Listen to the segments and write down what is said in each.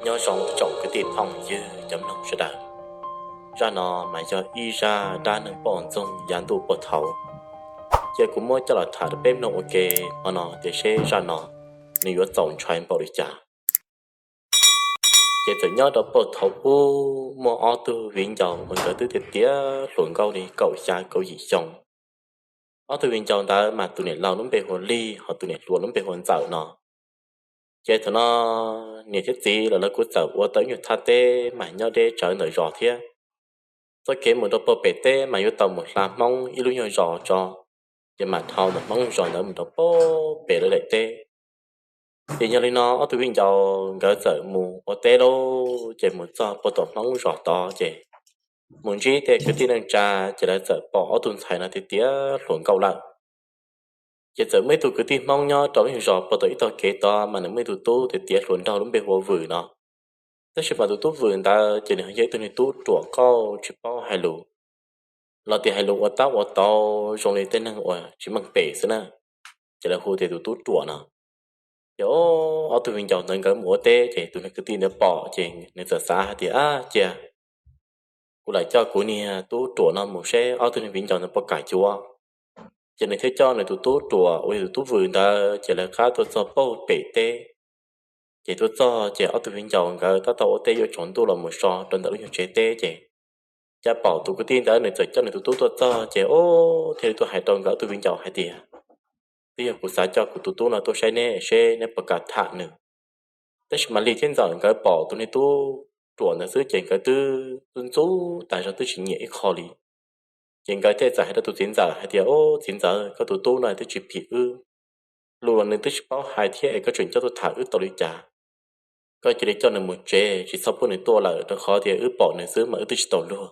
Nyob zoo tsoom kwv tij phooj ywg cov mloog sawv daws. Zaj no mas yog ib zaj dab neeg poj ntxoog yav ntuj puag thaum, cia kuv muab coj los tham rau peb mloog ua ke hmo no tias seb zaj no nws yuav txaus ntshai npaum li cas. Ces txawm nyob rau puag thaum ub muaj ob tug viv ncaus uas nkawd twb tiav tiav hluas nkauj li kaum xya kaum yim xyoo. Ob tug viv ncaus ntawd mas tus niam laus lub npe hu ua Lig, ho tus niam hluas lub npe hu ua Ntxawm no. Ces thaum no niam thiab txiv lawv kuj txawm ua tau ib nyuag thaj teb mas nyob deb tsawv ntawm zos thiab. Txoj kev mus rau puag pem teb mas yuav tau mus hla Hmoob ib lub nyuag zos tso, ces mam dhau ntawm Hmoob zos ntawd mus rau puag pem lawv daim teb. Ces yog li no ob tug viv ncaus nkawd txawm mus ua teb lauj, ces mus txog puag tom Hmoob zos tod ces mus ntsib tej kwv tij neej tsa, ces lawv txawm pom ob tug ntxhais no tiav tiav hluas nkauj lawm. Ces txawm muaj ib tug kwv tij Hmoob nyob rau lub nyuag zos puag tom ib tog kev tod mas nws muaj ib tug tub tiav tiav hluas nraug lub npe hu ua Vwm no. Tab sis mas tus tub Vwm ntawd ces nws yog ib tug niag tub ruam qauj tsis paub hais lus, los tias hais lus ua tab ua tau zoo li tej neeg uas tsis meej pem xwb na, ces lawv hu tias tus tub ruam no. Ces ob tug viv ncaus ntawd nkawd mus ua teb ces tus niag kwv tij ntawd pom ces nws txawm xav hais tias, ab cia kuv lam coj kuv niag tub ruam no mus seb ob tug niag viv ncaus ntawd puas kam cuav. Ces nws thiaj coj nws tus tub ruam uas yog tus tub Vwm ntawd ces lawv qab tuaj txog puag pem teb. Ces tuaj txog ces ob tug viv ncaus nkawd tab tom ua teb yuav tsaus ntuj los mus so rau ntawm lub nyuag tsev teb ces cas pom tus kwv tij ntawd nws txawm coj nws tus tub tuaj txog ces ub thiaj li tuaj hais rau nkawd ob tug viv ncaus hais tias, twb yog kuv xav coj kuv tus tub no tuaj saib neb seb neb puas kam tham nws. Tab sis mas Lig thiab Ntxawm nkawd pom tus niag tub ruam ntawd xwb ces nkawd twb ntxub ntxub tas zog twb tsis nyiam ib qho li. Ces nkawd thiaj txawm hais rau tus txiv ntxawm hais tias, ub txiv ntxawm, koj tus tub no twb tsis phim wb, lus los nws twb tsis paub hais thiab es koj tseem coj tuaj tham wb tau li cas? Koj cia li coj nws mus tsev tsis txhob pub nws tuaj lawm rau qhov tias wb pom nws xwb mas wb twb tsis tau luag.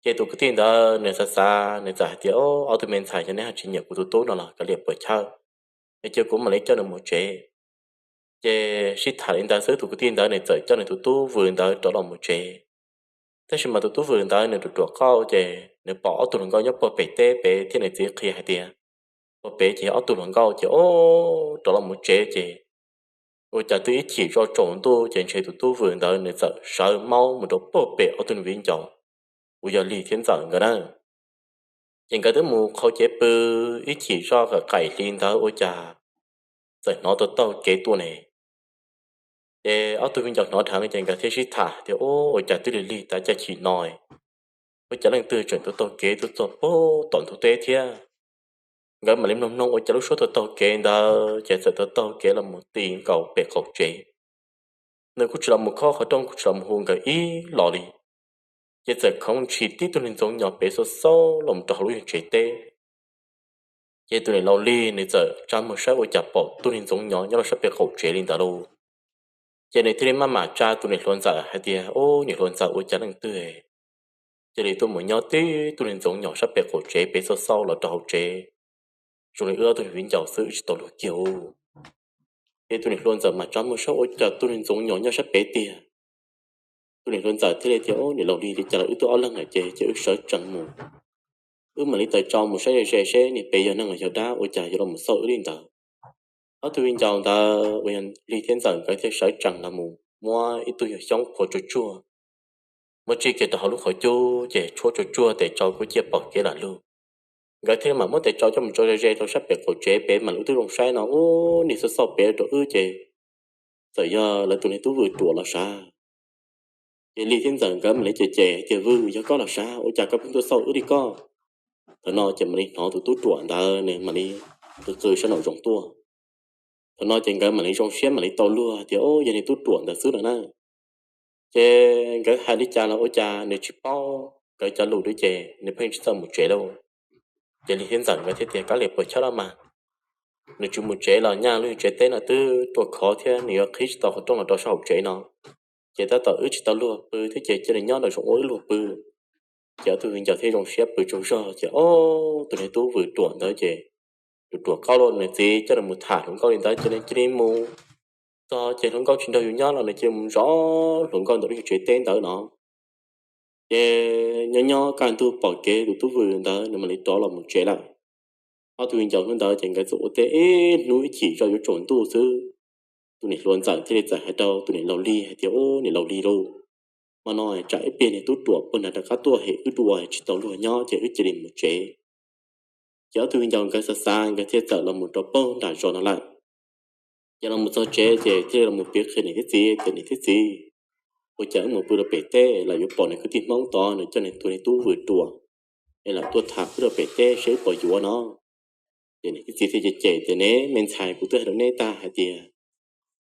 Ces tus kwv tij ntawd nws xav xav nws txawm hais tias, ob tug me ntxhais, yog neb ho tsis nyiam kuv tus tub no los kav liam puas chawj, es cia kuv mam li coj nws mus tsev. Ces sib tham li ntawd xwb tus kwv tij ntawd nws txawm coj nws tus tub Vwm ntawd rov los mus tsev. Tab sis mas tus tub Vwm ntawd nws ruam ruam qauj ces nws pom ob tug hluas nkauj nyob puag pem teb pem thiab nws txiv qhia hais tias puag pem ces yog ob tug hluas nkauj ces ub rov los mus tsev ces ua cas twb ib chim zoj tsaus ntuj ces ntshe tus tub Vwm ntawd nws txawm sawv maub mus rau puag pem ob tug viv ncaus uas yog Lig thiab Ntxawm nkawd na. Ces nkawd twb mus qhau cev pw ib chim zoj qaim hli ntawd ua cas txawm hnov tau taug kev tuaj ne. Ces ob tug viv ncaus hnov dheev ces nkawd thiaj sib tham tias, ub ua cas twb lig lig tas caij chim no, ua cas leej twg tseem tau taug kev tuaj txog puag tom ntug teb thiab. Nkawd mam li mloog mloog ua cas lub suab tau taug kev ntawd ces txawm tau taug kev los mus ti nkaus pem qaum tsev. Nws kuj tsis los mus khob qhov rooj kuj tsis los mus hu nkawd ib los li, ces txawm khoov ntshis tib tug niag ntxoov nyos pem xauj xauj los rau hauv lub nyuag tsev teb. Ces tus niam laus Lig nws txawm tsa muag saib ua cas pom tug niag ntxoov nyos nyob rau sab pem qaum tsev li ntawd lauj. Ces nws thiaj li maj mam tsa tus niam hluas Ntxawm hais tias, ub niam hluas Ntxawm, ua cas leej twg cia li tuaj mus nyob tib tug niag ntxoov nyos sab pem qaum tsev pem xauj xauj los rau hauv tsev, zoo li wb ob tug viv ncaus xwb wb tsis tau luag kiag. Ces tus niam hluas Ntxawm mam tsa muag saib ua cas tug niag ntxoov nyos nyob sab pem tiag. Tus niam hluas Ntxawm thiaj li tias, ub niam laus Lig, li cas los wb twb ob leeg lawm ces cia wb sawv tsees mus, wb mam li taws tso mus saib ze ze seb niag pem yog neeg los yog dab ua cas yuav los mus xauj wb li ntawd. Ob tug viv ncaus ntawd uas yog Lig thiab Ntxawm nkawd thiaj sawv tsees los mus muab ib tug yog xyoob qhuav tsuag tsuag, muab tsij kiag rau hauv lub qhov cub ces tshuab tsuag tsuag tes tsau kuj ciaj pom kev lam lug. Nkawd thiaj mam muab tes tsau coj mus tso ze ze rau sab pem qaum tsev pem mas lawv twb zoo saib no, ub niag xauj xauj pem rau wb ces txawm yog lawv tus niag tub Vwm ruam los sav. Ces Lig thiab Ntxawm nkawd mam li cem cem tias, Vwm, yog koj los sav, ua cas koj pheej tuaj xauj wb li koj? Thaum no ces mam li hnov tus tub ruam ntawd nws mam li qw qw sab nraum zoov tuaj. Thaum no ces nkawd mam li zoo siab mam li tau luag tias, ub yog niag tub ruam ntawd xwb no na. Ces nkawd hais li cas los ua cas nws tsis paub nkawd cov lus li ces nws pheej tsis txawj mus tsev lauj. Ces Lig thiab Ntxawm nkawd thiaj tias, kab liam puas chawj los mas, nws tsis mus tsev los nyaj lub tsev teb no twb ruaj khov thiab nws yuav qhib tsis tau qhov rooj los rau sab hauv tsev no, ces tab tom wb tsis tau luag pw thiab ces cia li nyob nraum zoov ua wb luag pw. Ces ob tug viv ncaus thiaj zoo siab pw tsaug zog ces ob tug niag tub Vwm ruam ntawd ces ruam ruam qauj los nws txiv coj nws mus tham hluas nkauj li ntawd ces nws cia li mus txog ces hluas nkauj tsis nrog yus nyob los nws cia li mus zov hluas nkauj ntawm lub tsev teb ntawd no. Ces nyob nyob kaj ntug pom kev tus tub Vwm ntawd nws mam li rov los mus tsev lawm. Ob tug viv ncaus hnub ntawd ces nkawd txawm ua teb ib hnub ib chim zoj yuav tsaus ntuj xwb. tus niam hluas ntxawm thiaj li txawm hais rau tus niam laus lig hais tias, Ub, niam laus lig lauj, hmo no tsam ib pliag niag tub ruam puag nram rov qab tuaj hem wb dua tsis tau luag nyob ces wb cia li mus tsev. Ces ob tug viv ncaus nkawd xav xav nkawd thiaj txawm los mus rau puag nram zos no lawm. Ces los mus txog tsev ces thiaj li los mus piav qhia niam thiab txiv tias, Niam thiab txiv, ua cas wb mus pw rau pem teb lawm yuav pom nws kwv tij Hmoob tod nws coj nws tus niag tub vwm ruam es lawm tuaj tham wb rau pem teb seb wb puas yuav no. Ces niam thiab txiv thiaj cem cem tias, Ne me ntxhais, kuv twb hais rau neb tag hais tias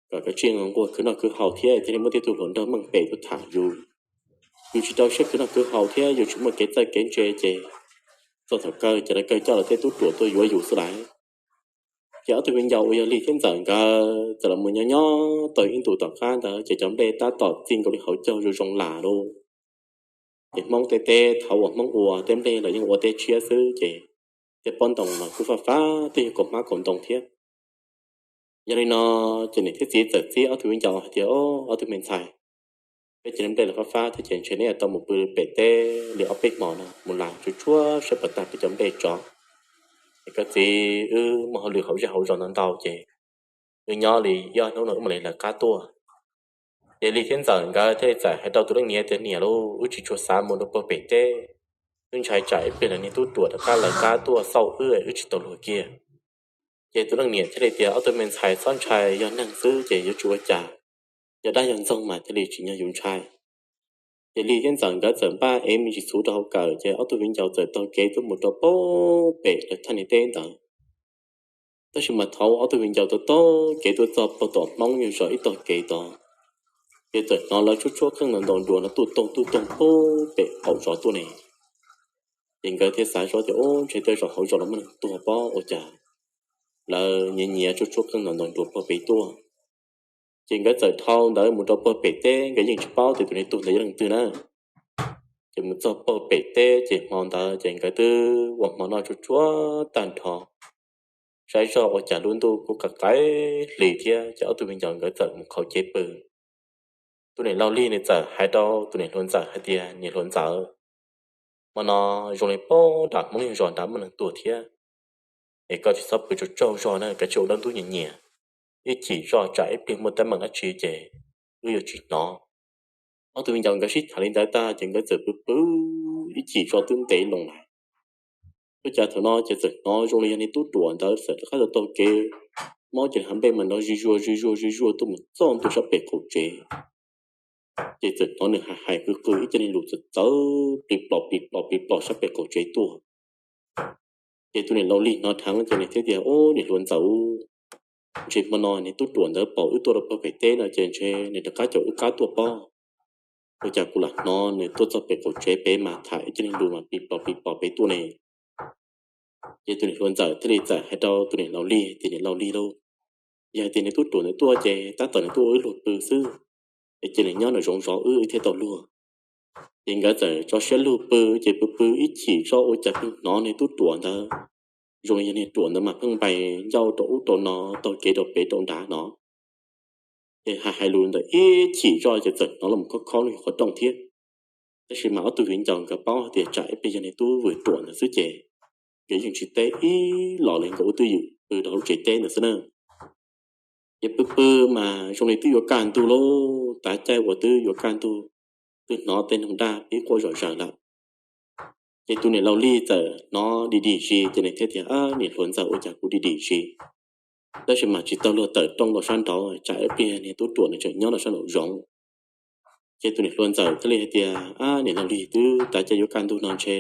kom kav tsij nquag khwv noj khwv haus thiab thiaj li muaj tej tug hluas nraug meej pem tuaj tham yus. Yus tsis rau siab khwv noj khwv haus thiab yus tsis muaj kev txawj kev ntse ces txog thaum kawg ces lawv kawg coj lawv tej tub ruam tuaj yuav yus xwb lawm. Ces ob tug viv ncaus uas yog lig thiab ntxawm nkawd txawm los mus nyob nyob tau ib ntus tom qab ntawd ces cov nplej tab tom txij nkaus li hauv caug zoo zoo lam lauj. Ces Hmoob tej teb thaum uas Hmoob ua tej nplej los yeej ua teb tshiab xwb ces tej pob ntoo los kuj faj fab twb yog kaus hmab kaus ntoo thiab. Yog li no ces niam thiab txiv txawm txib ob tug viv ncaus hais tias, Ob tug me ntxhais, peb cov nplej los fab fab thiab ces ntshe neb yuav tau mus pw pem teb li ob peb hmo no mus lam tsuag tsuag saib puas tag peb cov nplej tso. Es koj txiv, wb muaj hauj lwm hauv zej hauv zos ntau ntau ces wb nyob li ib ob hnub no wb mam li lawv qab tuaj. Ces lig thiab ntxawm nkawd thiaj li txawm hais rau tus leej niam tias, Niam lauj, wb tsis tshua xav mus rau puag pem teb, wb ntshai tsam ib pliag lawv niag tub ruam rov qab lawv qab tuaj xauj wb wb tsis tau luag kiag. Ces tus leej niam thiaj li tias, Ob tug me ntxhais txhob ntshai, yog neeg xwb ces yuav tsis ua cas, yog dab yog ntxoog mas thiaj li tsis nyob yus ntshai. Ces lig thiab ntxawm nkawd txawm npaj ev me ntsis txhuv rau hauv kawm ces ob tug viv ncaus txawm taug kev tuaj mus rau puag pem lawv thaj niag teb ntawd. Tab sis mas thaum ob tug viv ncaus taug taug kev tuaj txog puag tom Hmoob yog zos ib tog kev tod, ces txawm hnov lawv tshuab tshuab qeej ntaus ntaus nruas no tuj toog tuj toog puag pem qaum zos tuaj ne. Ces nkawd thiaj xav zoj tias, Ub, ntshe tej zaum hauv zos los muaj neeg tuag pob ua cas lawv nyiav nyiav tshuab tshuab qeej ntaus ntaus nruas puag pem tuaj. Ces nkawd txawm dhau ntawd mus rau puag pem teb, nkawd yeej tsis paub tias tus niag tuag ntawd yog leej twg na. Ces mus txog puag pem teb ces hmo ntawd ces nkawd twb ua hmo noj tshuab tshuab tag nrho, saib zoj ua cas lub ntuj kuj qaim qaim hli thiab ces ob tug viv ncaus nkawd txawm mus khaus cev pw. Tus niam laus lig nws txawm hais rau tus niam hluas ntxawm hais tias, Niam hluas ntxawm, hmo no zoo li puag nram Hmoob yog zos nrad muaj neeg tuag thiab, es koj tsis txhob pw tsaug tsaug zog na, kav tsij ua dab ntub nyias nyias, ib chim zoj tsam ib pliag muaj teeb meem dab tsi ces wb yuav tsis hnov. Ob tug viv ncaus nkawd sib tham li ntawd tag ces nkawd txawm pw pw ib chim zoj twb ntev loo lawm. Ua cas thaum no ces txawm hnov zoo li yog niag tub ruam ntawd txawm rov qab taug taug kev, mob ces hav nplej mas nrov zig zuag zig zuag zig zuag tuaj mus txog ntua sab pem qaum tsev. Ces txawm hnov nws hais hais qw qw ib co niag lus txawv txawv plig plos plig plos plig plos sab pem qaum tsev tuaj. Ces tus niam laus lig hnov dheev ces nws thiaj tias, Ub, niam hluas ntxawm, ntshe hmo no niag tub ruam ntawd pom wb tuaj rau puag pem teb no ces ntshe nws rov qab caum wb qab tuaj pob. Ua cas kuv lam hnov nws tuaj txog pem qaum tsev pem mas tham ib co niag lus mas plig plos plig plos pem tuaj ne. Ces tus niam hluas ntxawm thiaj li txawm hais rau tus niam laus lig tias, Niam laus lig lauj, yog hais tias niag tub ruam ntawd tuaj ces tab tom nws tuaj ua wb luag pw xwb, es cia nws nyob nram zoov zov wb thiaj tau luag. Ces nkawd txawm tso siab lug pw, ces pw pw ib chim zoj ua cas pheej hnov niag tub ruam ntawd, zoo li yog niag ruam ntawd mas pheej npais ncauj rau ub rau no, taug kev rau pem rau nrad no. Ces hais hais lus ntawd ib chim zoj ces txawm hnov los khob khob lub qhov rooj thiab. Tab sis mas ob tug viv ncaus nkawd paub hais tias tsam ib pliag yog niag tub vwm ruam ntawd xwb ces nkawd yeej tsis teb ib los li, nkawd ua twj ywm pw rau hauv lub tsev teb ntawd xwb na. Ces pw pw mas zoo li twb yuav kaj ntug lauj, tav caij uas twb yuav kaj ntug, twb hnov tej noog daj pib quaj zom zaws lawm. Ces tus niam laus lig txawm hnov dim dim zis ces nws thiaj tias, Niam hluas ntxawm, ua cas kuv dim dim zis? Tab sis mas tsis tau luag tawm rooj rau sab nraud, tsam ib pliag niag tub ruam nws tseem nyob rau sab nraum zoov. Ces tus niam hluas ntxawm thiaj li hais tias, Ab, niam laus lig, twb tav caij yuav kaj ntug no ntshe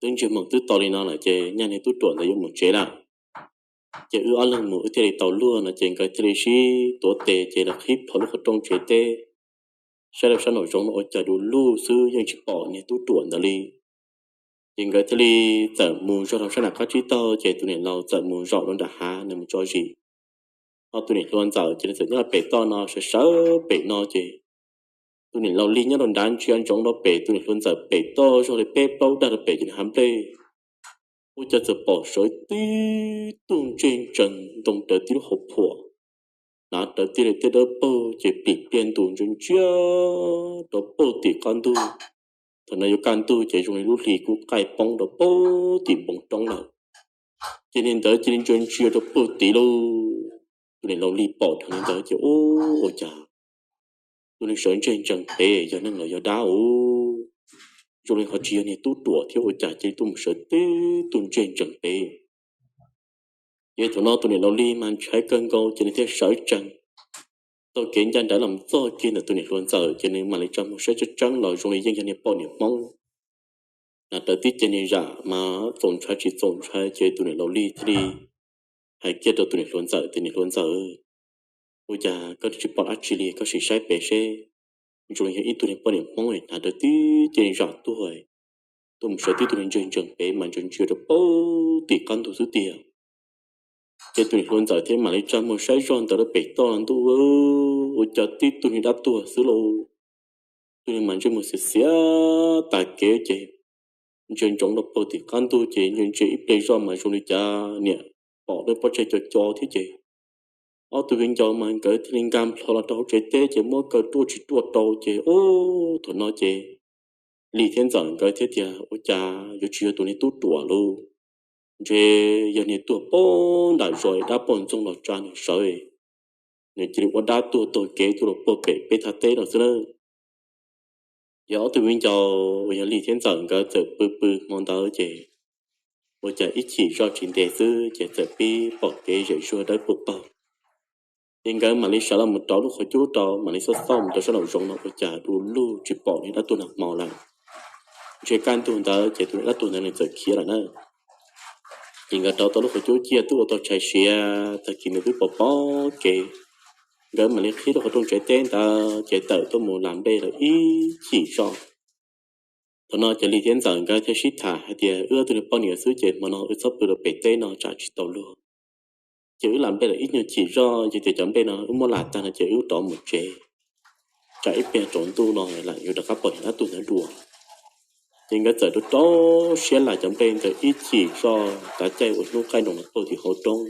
twb ntsiag moos twb to li no lawm ces nyaj niag tub ruam ntawd yuav mus tsev lawm. Ces wb ob leeg mus wb thiaj li tau luag no. Ces nkawd thiaj li sib tuav tes ces los qhib plho lub qhov rooj tsev teb, saib rau sab nraum zoov no ua cas du lug xwb yeej tsis pom niag tub ruam ntawd li. Ces nkawd thiaj li txawm mus zog rau sab nram qab tsib taug, ces tus niam laus txawm mus zaum rau nram hav nws mus tso zis. Ho tus niam hluas ntxawm ces nws txawm nyob rau pem toj no, sawv sawv pem no ces tus niam laus lig nyob rau nrad ntsia ntsoov rau pem tus niam hluas ntxawm pem toj zog li peb plaub dag rau pem ces nws hav nplej ua cas txawm pom sawv tib tug ntsej ntsees ntoo rawv tib lub hauv phuam, hnav rawv tib li tej dawb paug ces plim pliag ntus ntsia ntsia rau puag tim qab ntug. Thaum no yuav kaj ntug ces zoo li lub hli kuj qaij poob rau puag tim npoo roob lawm. Ces niag ntawd cia li ntsia ntsia rau puag tid lauj. niam laus Lis pom dheev li ntawd ces ua cas tus neeg sawv ntseg ntsees pem yog neeg los yog dab ua zoo li ho tsis yog niag tub ruam thiab ua cas cia li tuaj mus sawv tib tug ntseg ntsees pem. Ces thaum no tus niam laus Lis mas ntshai kawg nkaus ces nws thiaj sawv tsees taug kev ncaj nraim los txog kiag ntawm tus niam hluas ntxawm ces nws mam li tsa muag saib tseeb tseeb los zoo li yeej yog niag poj niam Hmoob. Hnav rawv tib ce niag zam mas txaus ntshai tsis txaus ntshai ces tus niam laus Lis thiaj li hais kiag rau tus niam hluas ntxawm tias, Niam hluas ntxawm, ua cas koj tsis pom dab tsi li, koj sim saib pem seb, zoo li yog ib tug niag poj niam Hmoob hnav rawv tib ce niag zam tuaj, tuaj mus sawv tib tug niag ntseg ntsees pem mas ntsia ntsia rau pem tim qab ntug xwb tiag. Ces tus niam hluas ntxawm thiaj mam li tsa muag saib zoj ntawd rau pem toj los ntuj, ua cas tib tug niag dab tuag xwb lauj. Tus niag mas ntsej muag xiav xiav tas kev ces ntsia ntsoov rau pem tim qab ntug ces ntsia ntsia ib pliag zoj mas zoo li cas niam pom lub pob tsaig co co thiab ces ob tug viv ncaus mas nkawd thiaj li nkag nplho los rau hauv tsev teb ces muab kaw ruaj tsis ruaj rau ces ub thaum no ces Lis thiab Ntxawm nkawd thiaj tias, Ua cas yuav tsis yog tus niag tub ruam lauj? Ntshe yog niag tuag pem nram zos dab poj ntxoog los tsa nws sawv, nws cia li ua dab tuag taug kev tuaj rau pem peb thaj teb no xwb na. Ces ob tug viv ncaus uas yog Lis thiab Ntxawm nkawd txawm pw pw hmo ntawd ces ua cas ib chim zoj tsis ntev xwb ces txawm pib pom kev zem zuag dawb paug paug. Ces nkawd mam li sawv los mus rau lub qhov cub rau, mam li xauj xauj mus rau sab nraum zoov no ua cas du lug tsis pom niag dab tuag nag hmo lawm. Ntshe kaj ntug ntawd ces tus niag dab tuag ntawd nws txawm khiav lawm na. Ces nkawd rauv tau lub qhov cub ciaj twb ua tau tshais siav, tag kis nws twb pom pom kev, nkawd mam li qhib lub qhov rooj tsev teb ntawd ces tawm tuaj mus lam nplej lawm ib chim zoj. Thaum no ces Lis thiab Ntxawm nkawd thiaj sib tham hais tias, Wb ob tug niag poj niam xwb ces hmo no wb txhob pw rau pem teb no tsam tsis tau luag. Ces wb lam nplej lawm ib nyuag chim zoj, yog tias cov nplej no wb muab lam tag no ces wb rov mus tsev, tsam ib pliag tsaus ntuj no lam yuav rov qab pom niag dab tuag ntawd dua. Ces nkawd txawm rau rau siab lam cov nplej ntawd ib chim zoj tav caij uas hnub qaij nroos los pem tim hauv roob.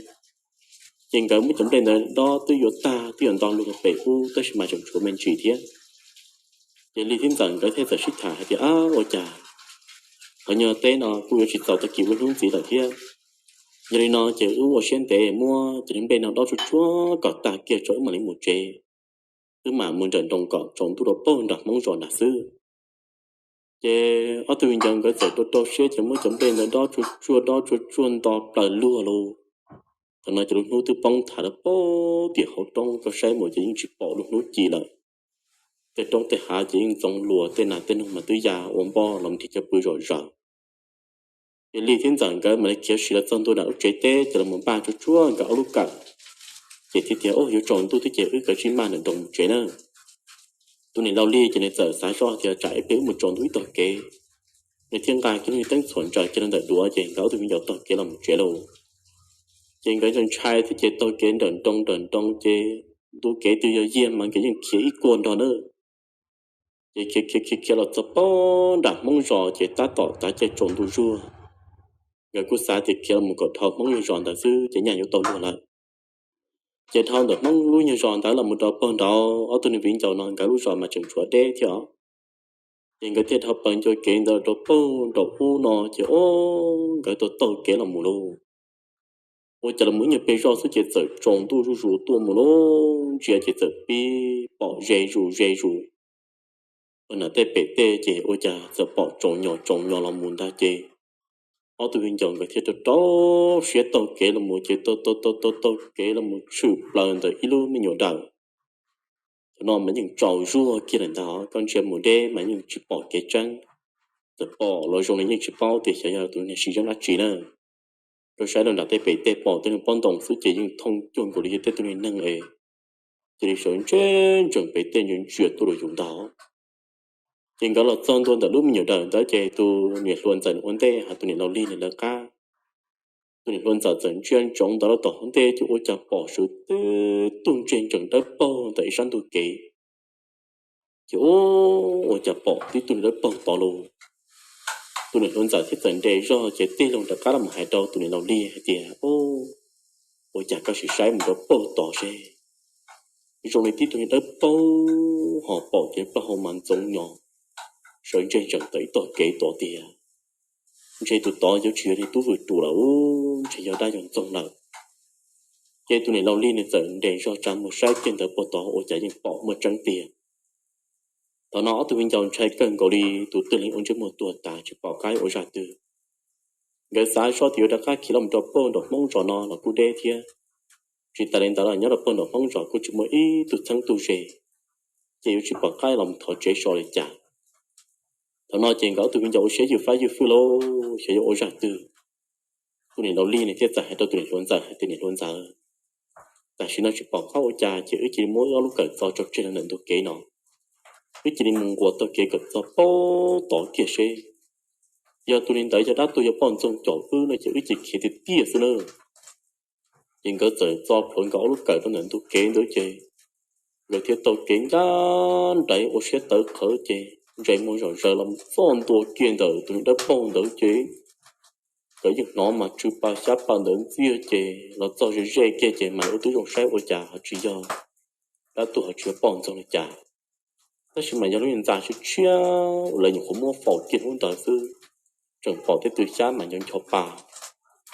Ces nkawd muab cov nplej ntawd dob twb yuav tag twb yuav nto lug rau pem ub tab sis mas tseem tshuav me ntsis thiab. Ces Lis thiab Ntxawm nkawd thiaj txawm sib tham hais tias, Ab, ua cas qhov nyuag teb no kuj yuav tsis txaus tag kis ua hnub ntxiv lawm thiab. Yog li no ces wb ua siab ntev muab cov niag nplej no dob tsuag tsuag kom tag kiag tso wb mam li mus tsev. Wb mam mus nrawm nroos kom tsaus ntuj rau pem nram Hmoob zos nrad xwb. Ces ob tug viv ncaus nkawd txawm rau rau siab ces muab cov nplej ntawd dob tsuag tsuag dob tsuag tsuag nto plaws luag lauj. Thaum no ces lub hnub twb poob thav rau pem tim hauv roob, koj saib mus ces yeej tsis pom lub hnub ci lawm. Tej roob tej hav ces yeej ntxoov luas, tej nas tej noog mas twb ya ua npoj los nrhiav chaw pw zom zaws. Ces Lis thiab Ntxawm nkawd mam li khiav sim los txog ntua nram lub tsev teb ces los mus npaj tsuag tsuag nkawd ob lub kawm, ces thiaj tias, Ub, yuav tsaus ntuj thiab ces wb kav tsij maj nrawm nroos mus tsev na. Tus niam laus Lis ces nws txawm xav zoj tias tsam ib pliag wb mus tsaus ntuj ib tog kev. Nws thiaj nqa kiag lub niag teeb txhuam ntsaws kiag rau ntawm duav ces nkawd ob tug viv ncaus taug kev los mus tsev lauj. Ces nkawd ntshai ntshai thiab ces taug kev nrawm nroos nrawm nroos ces ntu kev twg yog yiag mas nkawd yeej khiav ib kuag nrog na. Ces khiav khiav khiav khiav los txog pem nram Hmoob zos ces tab tom tav caij tsaus ntuj zuag. Nkawd kuj xav tias khiav los mus kom dhau Hmoob zos ntawd xwb ces nyaj yuav tau luag lawm. Ces dhau ntawm Hmoob lub nyuag zos ntawd los mus rau pem nraud, ob tug niag viv ncaus no nkawd lub zos mas tseem tshuav deb thiab os. Ces nkawd thiaj dhau plaws ncua kev ntawd rau pem nraum ub no ces ob nkawd tau taug kev los mus lauj. Ua cas los mus ib nyuag pliag zoj xwb ces txawm tsaus ntuj zuj zus tuaj mus lauj, ntsia ces txawm pib pom ze zus ze zus. Ua nram tej pem tej ces ua cas txawm pom tsaus nyos tsaus nyos los mus ntag ces ob tug viv ncaus nkawd thiaj rau rau siab taug kev los mus ces taug taug taug taug kev los mus tshwm plaws ntawm ib lub me nyuam dawm. Thaum no mas yeej tsaus zuag kiag lawm ntag, koj ntsia mus deb mas yeej tsis pom kev tseeb, txawm pom los zoo li yeej tsis paub tias xyov yog tus niag siv zeeb dab tsi na. Rau saib rau nram tej pem tej pom tej niag pob ntoos xwb ces yeej thooj cuag nkaus li yog tej tug niag neeg es cia li sawv ntseg ntsees pem tej ntsia ntsia tuaj rau yus ntag. Ces nkawd los txog ntua ntawm lub me nyuam dawm ntawd ces tus niam hluas ntxawm nws ua ntej hos tus niam laus Lis nws lawv qab. Tus niam hluas ntxawm txawm ntsia ntsoov ntawd rau tom hauv ntej ces ua cas pom swv tib tug ntseg ntsees dawb paug ntawm ib sab ntug kev. Ces ua cas pom tib tug dawb paug tod lauj. Tus niam hluas ntxawm thiaj txawm nres zog ces tig loo rov qab los hais rau tus niam laus Lis hais tias, Ua cas koj sim saib mus rau paug tod seb. Zoo li tib tug niag dawb paug ho pom ces plaub hau mas ntxoov nyos sawv ntseg ntsees tawm ib tog kev tod tiag. Ntshe tus tod yuav tsis yog niag tub vwm tus lawm, ntshe yog dab yog ntxoog lawm. Ces tus niam laus Lig nws txawm nres zog tsa muag saib kiag ntawd puag tod ua cas yeej pom muaj tseeb tiag. Thaum no ob tug viv ncaus ntshai kawg nkaus li, tus twg los ua ntsej muag tuag tas tsis pom qab ua zaj twg. Nkawd xav zoj tias yuav rov qab khiav los rau pem nram Hmoob zos no los kuj deb thiab. Tsis tas li ntawd los nyob rau pem nram Hmoob zos kuj tsis muaj ib tug txheeb tug ze, ces yuav tsis pom qab los thov tsev so li cas. Thaum no ces nkawd ob tug viv ncaus ua siab ywj fab ywj fwj lauj, xyov yuav ua zaj twg. Tus niam laus Lig nws thiaj txawm hais rau tus niam hluas ntxawm hais tias, Niam hluas ntxawm, tam sim no tsis pom qab ua cas ces wb cia li muab wb ob lub kawm txo tso tseg rau ntawm ntug kev no, wb cia li mus nquas taug kev kom txog pem tod kiag seb. Yog tus niag ntawd yog dab tuag yog poj ntxoog caum wb no ces wb cia li khiav tiag tiag xwb na. Ces nkawd txawm txo plhuav nkawd ob lub kawm rau ntawm ntug kev ntawd ces nkawd thiaj taug kev ncaj nraim ua siab tawv qhawv ces ntsej muag zom zaws los txog ntua kiag ntawm tus niag dawb paug ntawd ces nkawd yeej hnov mas tsw pa xyab pa ntawd ntxiag ces los txog ze ze kiag ces mas ua tib zoo saib ua cas ho tsis yog dab tuag ho tsis yog poj ntxoog li cas. Tab sis mas yog lub niag ntxa tshiab tshiab uas lawv nyuam qhuav muab faus kiag hnub ntawd xwb, tseem pom tej tw xyab mas nco ncho pa.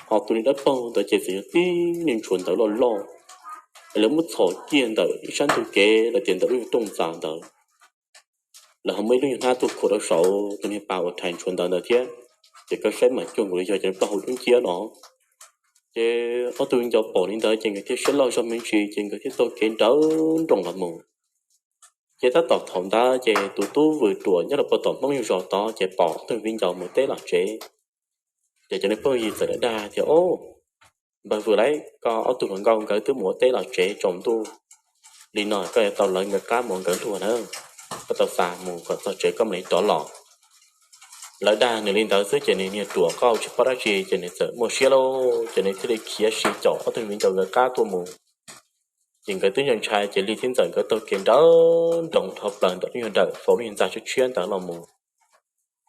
Ho tus niag dawb paug ntawd ces txawm yog tib niag ntshua ntawv loj loj es lawv muab txhom kiag ntawm ib sab ntug kev los tias ntawm lub niag rooj ntxa ntawd. Lawv ho muaj ib lub nyuag hnab tuaj khuam rau saum tus niag pas uas rhais ntshua ntawv ntawd thiab, ces koj saib mas cuag nkaus li yog cov plaub hau dub nciab no. Ces ob tug viv ncaus pom li ntawd ces nkawd thiaj siab loj zog me ntsis ces nkawd thiaj taug kev nrawm nroos los mus. Ces tab tom thaum ntawd ces tus tub vwm ruam nyob rau pem tom Hmoob Yug zos tod ces pom ob tug viv ncaus mus teb los tsev. Ces cov niag phooj ywg txawm dag tias, Au, npawg vwm lauj, koj ob tug hluas nkauj nkawd twb mus ua teb los tsev tsaus ntuj li no koj yuav tau lawv nkawd qab mus nkawd luag na, koj tau xa mus kom txog tsev koj mam li rov los. Lawv dag nws li ntawd xwb ces nws niag ruam qauj tsis paub dab tsi ces nws txawm muaj siab lauj, ces nws thiaj li khiav si caum ob tug viv ncaus nkawd qab tuaj mus. Ces nkawd twb ntshai ntshai ces Lig thiab Ntxawm nkawd taug kev nrawm nroos dhau plaws ntawm lub nyuag dawm faus lub nyuag ntxa tshiab tshiab ntawd los mus.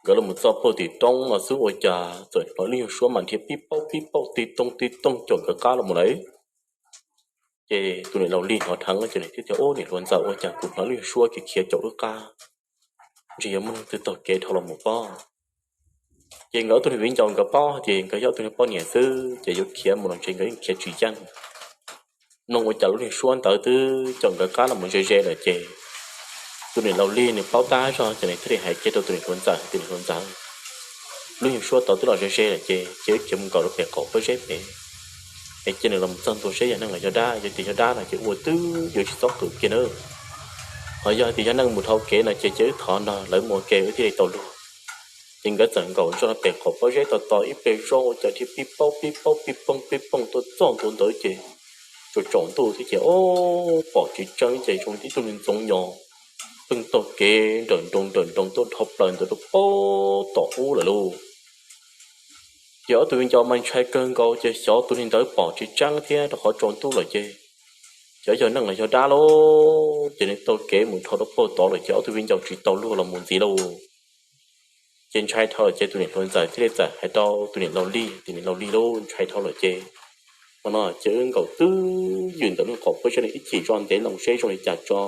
Nkawd los mus txog puag tim roob no xwb ua cas txawm hnov lub nyuag suab mas nrhiav pib pauj pib pauj ti toog ti toog caum nkawd qab los mus lawm. Ces tus niam laus Lig hnov dheev ces nws thiaj tias, Ub, niam hluas Ntxawm, ua cas kuv hnov lub nyuag suab khiav khiav caum wb qab, ntshe yog muaj neeg twg taug kev dhau los mus pob. Ces nkawd ob tug niag viv ncaus nkawd paub hais tias nkawd yog ob tug niag poj niam xwb ces yuav khiav mus los ntshe nkawd yeej khiav tsis yeej. Mloog ua cas lub nyuag suab ntawd twb caum nkawd qab los mus ze ze lawm ces tus niam laus Lig nws paub tab zog ces nws thiaj li hais kiag rau tus niam hluas Ntxawm tias, Niam hluas Ntxawm, lub nyuag suab tod twb los ze ze lawm ces cia wb khiav mus nkaum rau pem qaum pob zeb pem es cia nws los txog ntua seb yog neeg los yog dab, yog tias yog dab no ces ua twb yuav tsis txhob qw kiag nawb. Ho yog tias yog neeg mus dhau kev no ces cia wb thov nrog lawv mus ua ke wb thiaj li tau luag. Ces nkawd txawm nkaum zoj rau pem qaum pob zeb tos tos ib pliag zoj ua cas dhia pib pauj pib pauj pib poog pib poog tuaj txog ntua ntawd ces tsaus tsaus ntuj thiab ces, o, pom tsis tseeb ces zoo tib tug niag ntxoov nyos pheej taug kev nrawm nroos nrawm nroos tuaj dhau plaws ntawd rau pem tom ub lawm lauj. Ces ob tug viv ncaus mas ntshai kawg nkaus ces xyov tus niag ntawd pom tsis tseeb thiab rau qhov tsaus ntuj lawm ces xyov yog neeg los yog dab lauj. Ces nws taug kev mus dhau rau pem tod lawm ces ob tug viv ncaus tsis tau luag los mus ntxiv lauj. Ces ntshai dhau lawm ces tus niam hluas Ntxawm thiaj li txawm hais rau tus niam laus Lig, tus niam laus Lig lauj, ntshai dhau lawm ces hmo no ces wb nkaum twb ywm ntawm lub qaum pob zeb no ib chim zoj ntev loo seb zoo li cas tso.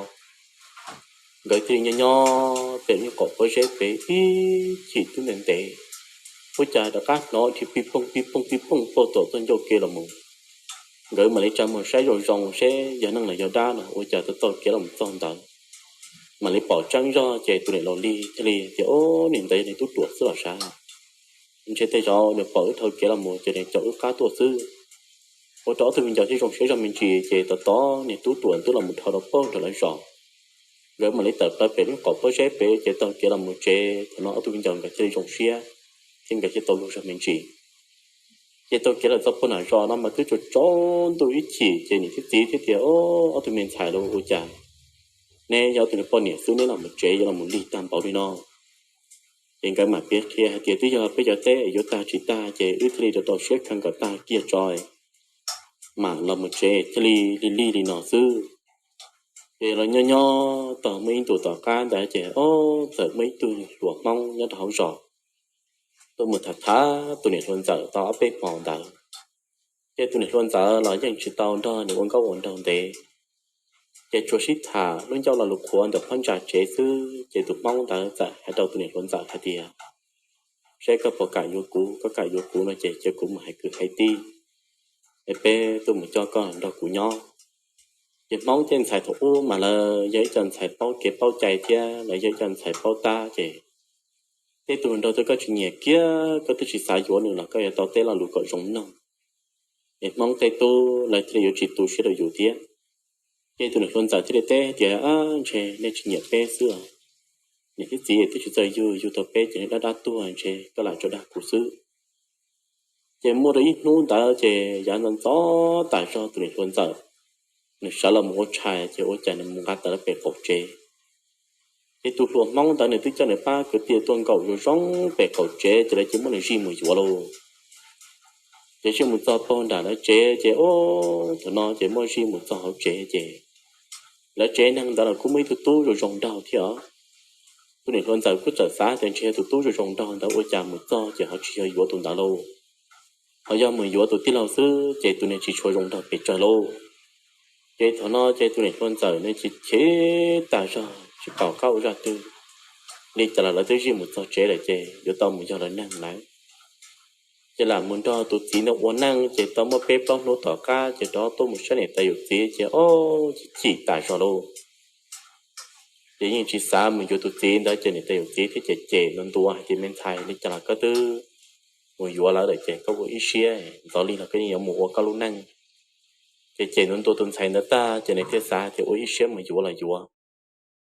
Nkawd thiaj li nyob nyob pem lub qaum pob zeb pem ib chim twb ntev ntev, ua cas rov qab hnov dhia pij pooj pij pooj pij pooj pem tom txoj ncauj kev los mus. Nkawd mam li tsa muag saib zoo zoo seb yog neeg los yog dab no ua cas taug taug kev los mus txog ntawd. Mam li pom tseeb zog ces tus niam laus Lig thiaj li tias, o, niag ntawd yog niag tub ruam xwb los sav. Ntshe tej zaum nws pom wb dhau kev los mus ces nws caum wb qab tuaj xwb. Ua rau ob tug viv ncaus thiaj zoo siab zog me ntsis ces tos tos niag tub ruam twb los mus dhau rau pem nram lawv zos. Nkawd mam li tawm plaws pem lub qaum pob zeb pem ces taug kev los mus tsev. Thaum no ob tug viv ncaus nkawd thiaj li zoo siab thiab nkawd thiaj tau luag zog me ntsis. Ces taug kev los txog pem nram zos no mas twb tsaus tsaus ntuj ib chim ces niam thiab txiv thiaj tias, o, ob tug me ntxhais lauj, ua cas neb yog ob tug niag poj niam xwb neb los mus tsev yuav los mus lig tag npaum li no? Ces nkawd mam piav qhia hais tias twb yog peb cov teb yuav tag tsis tag ces wb thiaj li rau rau siab kheev kom tag kiag tso mam los mus tsev thiaj li lig lig li no xwb. Ces los nyob nyob tau muaj ib ntus tom qab ntawd ces, o, txawm muaj ib tug hluas Hmoob nyob rau hauv zos tuaj mus tham tham tus niam hluas Ntxawm tau ob peb hmo ntawd. Ces tus niam hluas Ntxawm los yeej tsis tau nrog nws ua nkauj ua nraug ntev, ces tsuas sib tham lub ncauj lo lus qhuav ntawm phab ntsa tsev xwb. Ces tus Hmoob ntawd txawm hais rau tus niam hluas Ntxawm hais tias, seb koj puas kam yuav kuv, koj kam yuav kuv no ces cia kuv mus hais kwv hais tij, es peb tuaj mus coj koj nrog kuv nyob. Ces Hmoob tej ntxhais thaum ub mas lawv yog ib co ntxhais paub kev paub cai thiab lawv yog ib co ntxhais paub tab ces tej tug hluas nraug twb koj tsis nyiam kiag koj twb tsis xav yuav nws los koj yuav tau teb lo lus kom zoo mloog, es Hmoob tej tub lawv thiaj li yuav tsis tu siab rau yus thiab. Ces tus niam hluas ntxawm thiaj li teb tias, Ntshe nej tsis nyiam peb xwb os. Niam thiab txiv twb tsis txawj yug, yug tau peb ces nej dab dab tuag, ntshe koj lam tso dag kuv xwb. Ces muaj rau ib hnub ntawd ces yav ntxov ntxov tas zog tus niam hluas ntxawm nws sawv los mus ua tshais ces ua cas nws mus nqa taws lawv pem qaum tsev. Ces tus hluas Hmoob ntawd nws twb coj nws pab kwv tij tuaj nkaum zoo zoo pem qaum tsev ces lawv cia muab nws zij mus yuav lauj. Ces zij mus txog pag nram lawv tsev ces ub, thaum no ces muab zij mus txog hauv tsev ces lawv tsev neeg ntawd los kuj muaj ib tug tub zoo zoo nraug thiab os. Tus niam hluas ntxawm kuj txawm xav tias ntshe tus tub zoo zoo nraug ntawd ua cas mus txog ces ho tsis yog yuav tus ntawd lauj, ho yog mus yuav tus tij laug xwb ces tus niag tsis tshua zoo nraug pes tsawg lauj. Ces thaum no ces tus niam hluas ntxawm nws chim chim tas zog tsis pom qab ua zaj twg li cas los lawv twb zij mus txog tsev lawm ces yuav tau mus yog lawv neeg lawm. Ces lam mus nrog tus txiv ntawd ua neej ces tau muaj peb plaub hnub tom qab ces rov tuaj mus saib niam tais yawm txiv ces ub, chim chim tas zog lauj. Ces yeej tsis xav mus yuav tus txiv ntawd ces niam tais yawm txiv thiaj cem cem ntua ntua hais tias, Me ntxhais, li cas los koj twb mus yuav lawv lawm ces koj ua ib siab, ntxov li los koj yeej yuav mus ua koj lub neej. Ces cem ntua ntua tus ntxhais ntawd tag ces nws thiaj xav tias ua ib siab mus yuav los yuav,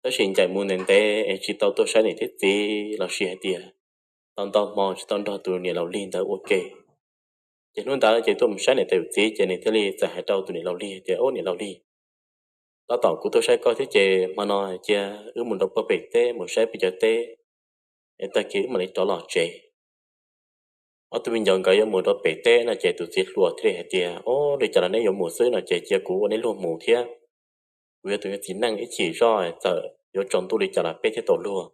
tab sis ncaim mus ntev ntev es tsis tau tuaj saib niam thiab txiv los sis hais tias tau ntau hmo tsis tau nrog tus niam laus lig ntawd ua ke. Ces hnub ntawd ces tuaj mus saib niam tais yawm txiv ces nws thiaj li txawm hais rau tus niam laus lig tias, Ub, niam laus lig, tab tom kuv tuaj saib koj thiab ces hmo no cia wb mus rau pem teb mus saib peb cov teb es tag kis wb mam li rov los tsev. Ob tug viv ncaus nkawd yuav mus rau pem teb no ces tus txiv hluas thiaj li hais tias, Ub, li cas los neb yuav mus xwb no ces cia kuv ua neb luag mus thiab. Kuv yog tus txiv neej ib chim zoj txawm yuav tsaus ntuj li cas los peb thiaj tau luag.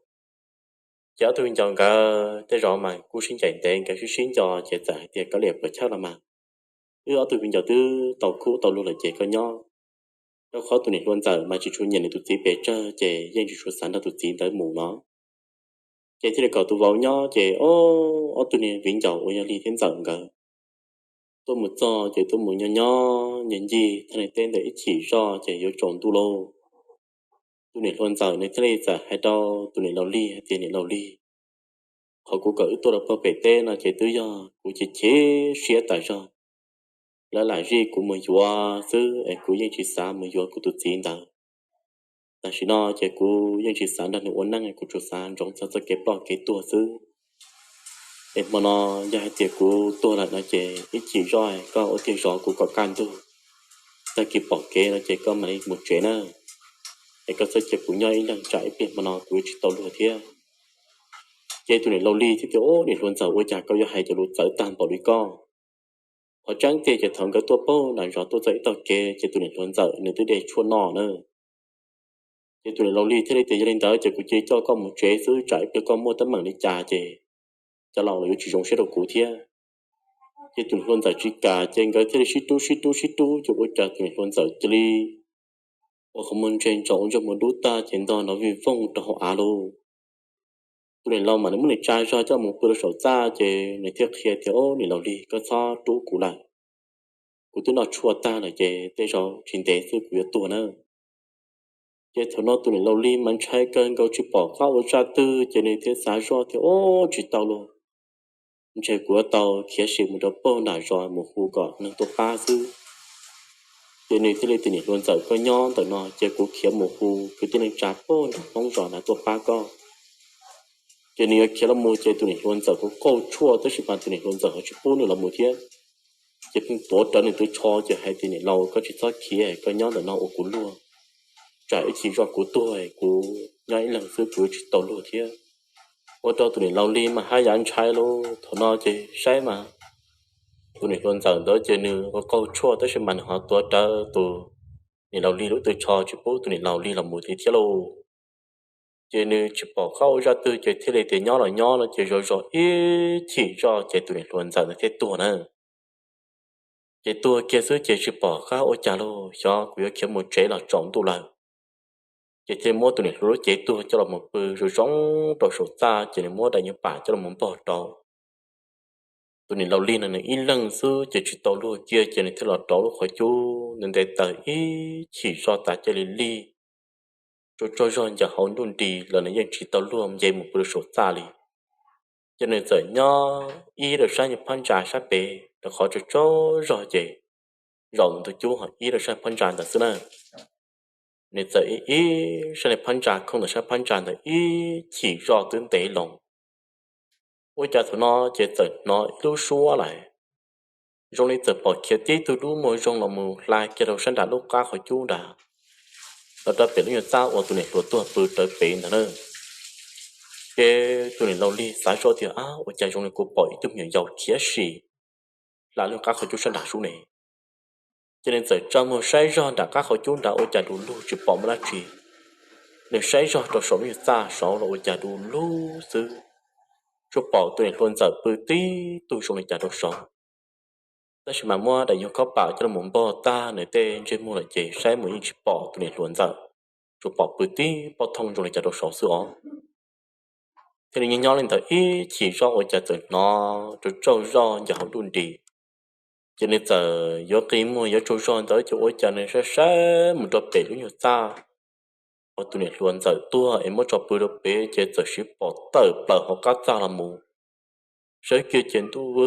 Ces ob tug viv ncaus nkawd tej zaum mas kuj sib ncaim ntev, nkawd sib sib nco ces txawm hais tias, Koj li puas chawj los mas, wb ob tug viv ncaus twb tau khub tau luag lawm ces koj nyob. Rau qhov tus niam hluas ntxawm mas tsis tshua nyiam nws tus txiv pes tsawg ces yeej tsis tshua xav nrog tus txiv ntawd mus no. Ces thiaj li kom tus vauv nyob ces ob tug niag viv ncaus uas yog lig thiab ntxawm nkawd tuaj mus txog ces tuaj mus nyob nyob ncig ncig thaj niag teb ntawd ib chim zoj ces yuav tsaus ntuj lauj. Tus niam hluas ntxawm nws thiaj li txawm hais rau tus niam laus lig hais tias, Niam laus lig, qhov kuv kom wb tuaj rau pem teb no ces twb yog kuv chim chim siab tas zog, lawv lam zij kuv mus yuav xwb es kuv yeej tsis xav mus yuav kuv tus txiv ntawd. Tam sim no ces kuv yeej tsis xav nrog nws ua neej, kuv tsuas xav ntsoov txog txoj kev ploj kev tuag xwb. Es hmo no yog hais tias kuv tuag lawm no ces ib chim zoj koj ua tiag zov kuv kom kaj ntug, tag kis pom kev no ces koj mam li mus tsev na, es koj txhob cia kuv nyob ib leeg tsam ib pliag hmo no kuv yuav tsis tau luag thiab. Ces tus niam laus lig thiaj tias, Ub, niam hluas ntxawm, ua cas koj yuav hais cov lus txawv tag npaum li koj? Qhov tseeb tiag ces thaum nkawd tuaj paug nram zos tuaj txog ib tog kev ces tus niam hluas ntxawm nws twb de tshuaj no na. Ces tus niam laus lig thiaj li tias, Yog li ntawd ces kuv cia li coj koj mus tsev xwb, tsam ib pliag koj muaj teeb meem li cas ces cov laus los yuav tsis zoo siab rau kuv thiab. Ces tus niam hluas ntxawm tsis kam ces nkawd thiaj li sib rub sib rub sib rub ces ua cas tus niam hluas ntxawm cia li ua qhov muag ntse ntsoov ua ntsej muag dub tag ces ntog nrov vij voog rau hauv av lauj. Tus niam laus mas nws muab nws tsa zog coj mus pw rau saum txaj ces nws thiaj qhia tias, Ub, niam laus lig, koj txhob rub kuv lawm, kuv twb noj tshuaj tag lawm ces tej zaum tsis ntev xwb kuv yuav tuag na. Ces thaum no tus niam laus lig mas ntshai kawg nkaus tsis pom qab ua zaj twg ces nws thiaj xav zoj tias, Ub, tsis tau lauj, ntshe kuv yuav tau khiav sim mus rau paug nram zos mus hu kom neeg tuaj pab xwb. Ces nws thiaj li tias, Niam hluas ntxawm, koj nyob ntawm no ces kuv khiav mus hu kwv tij neej tsa paug nram hmoob zos na tuaj pab koj. Ces nws yuav khiav los mus ces tus niam hluas ntxawm kuj qaug tshuaj tab sis mas tus niam hluas ntxawm ho tsis pub nws los mus thiab. Ces pheej tuav rawv nws tus tsho ces hais tias, Niam laus, koj tsis txhob khiav, koj nyob ntawm no ua kuv luag, tsam ib chim zoj kuv tuag kuv nyob ib leeg xwb kuv yuav tsis tau luag thiab. Ua rau tus niam laus lig mas haj yam ntshai lauj. Thaum no ces saib mas tus niam hluas ntxawm ntawd ces nws qaug tshuaj tab sis mas nws ho tuav rawv tus niam laus lig lub tus tsho tsis pub tus niam laus lig los mus thiab lauj. Ces nws tsis pom qab ua zaj twg ces thiaj li tias, Nyob los nyob no ces zov zov ib chim zoj ces tus niam hluas ntxawm ntawd thiaj tuag na. Ces tuag kiag xwb ces tsis pom qab ua cas lauj, xyov kuv yuav khiav mus tsev los tsaus ntuj lawm. Ces thiaj muab tus niam hluas lub cev tuag coj los mus pw zoo zoo rau saum txaj ces nws muab daim nyuag pam coj los mus npog rau. Tus niam laus lig no nws ib leeg xwb ces tsis tau luag kiag ces nws thiaj los rau lub qhov cub ntev ntev taws ib chim zoj tas cia li lig, tsaug tsaug zog ncaws hauv nruj nris los nws yeej tsis tau luag nce mus pw rau saum txaj li. Ces nws txawm nyob ib rau sab phab ntsa sab pem rau qhov tsaug tsaug zog ces zaum ntug cub ho ib rau sab phab ntsa ntawd xwb na. Nws txawm ib sab phab ntsa khooj ntawm sab phab ntsa ntawd ib chim zoj twb ntev loo. Ua cas thaum no ces txawm hnov ib lub suab lawm, zoo li txawm pom khiav tib tug dub muag zoo los mus hla kiag rau sab nram lub qab qhov cub nrad, los rau pem lub nyuag txaj uas tus niam hluas tuag pw rawv pem ntawd na. Ces tus niam laus lig xav zoj tias, Ab, ua cas zoo li kuv pom ib tug me nyuam yaus khiav sim hla lub qab qhov cub sab nram sub ne? Ces nws txawm tsa muag saib zog nram qab qhov cub nrad ua cas du lug tsis pom muaj dab tsi. Nws saib zog rau saum lub nyuag txaj saud los ua cas du lug xwb, tsuas pom tus niam hluas ntxawm pw tib tug zoo li cas rau saud. Tab sis mas muab daim nyuag khob pam coj los npog tag nws tej ntsej muag lawm ces saib mus yeej tsis pom tus niam hluas ntxawm, tsuas pom pw tib pob thooj zoo li cas rau saud xwb os. Thiaj li nyob nyob li ntawd ib chim zoj ua cas txawm hnov tsaug tsaug zog ncaws hauv nruj nris. Ces nws txawm yuav qi muag yuav tsaug zog ntawd ces ua cas nws saib saib mus rau pem lub nyuag txaj uas tus niam hluas ntxawm tuag es muab tso pw rau pem ces txawm siv pom tawm plaws hauv qab txaj los mus. Saib kiag ces ntuj,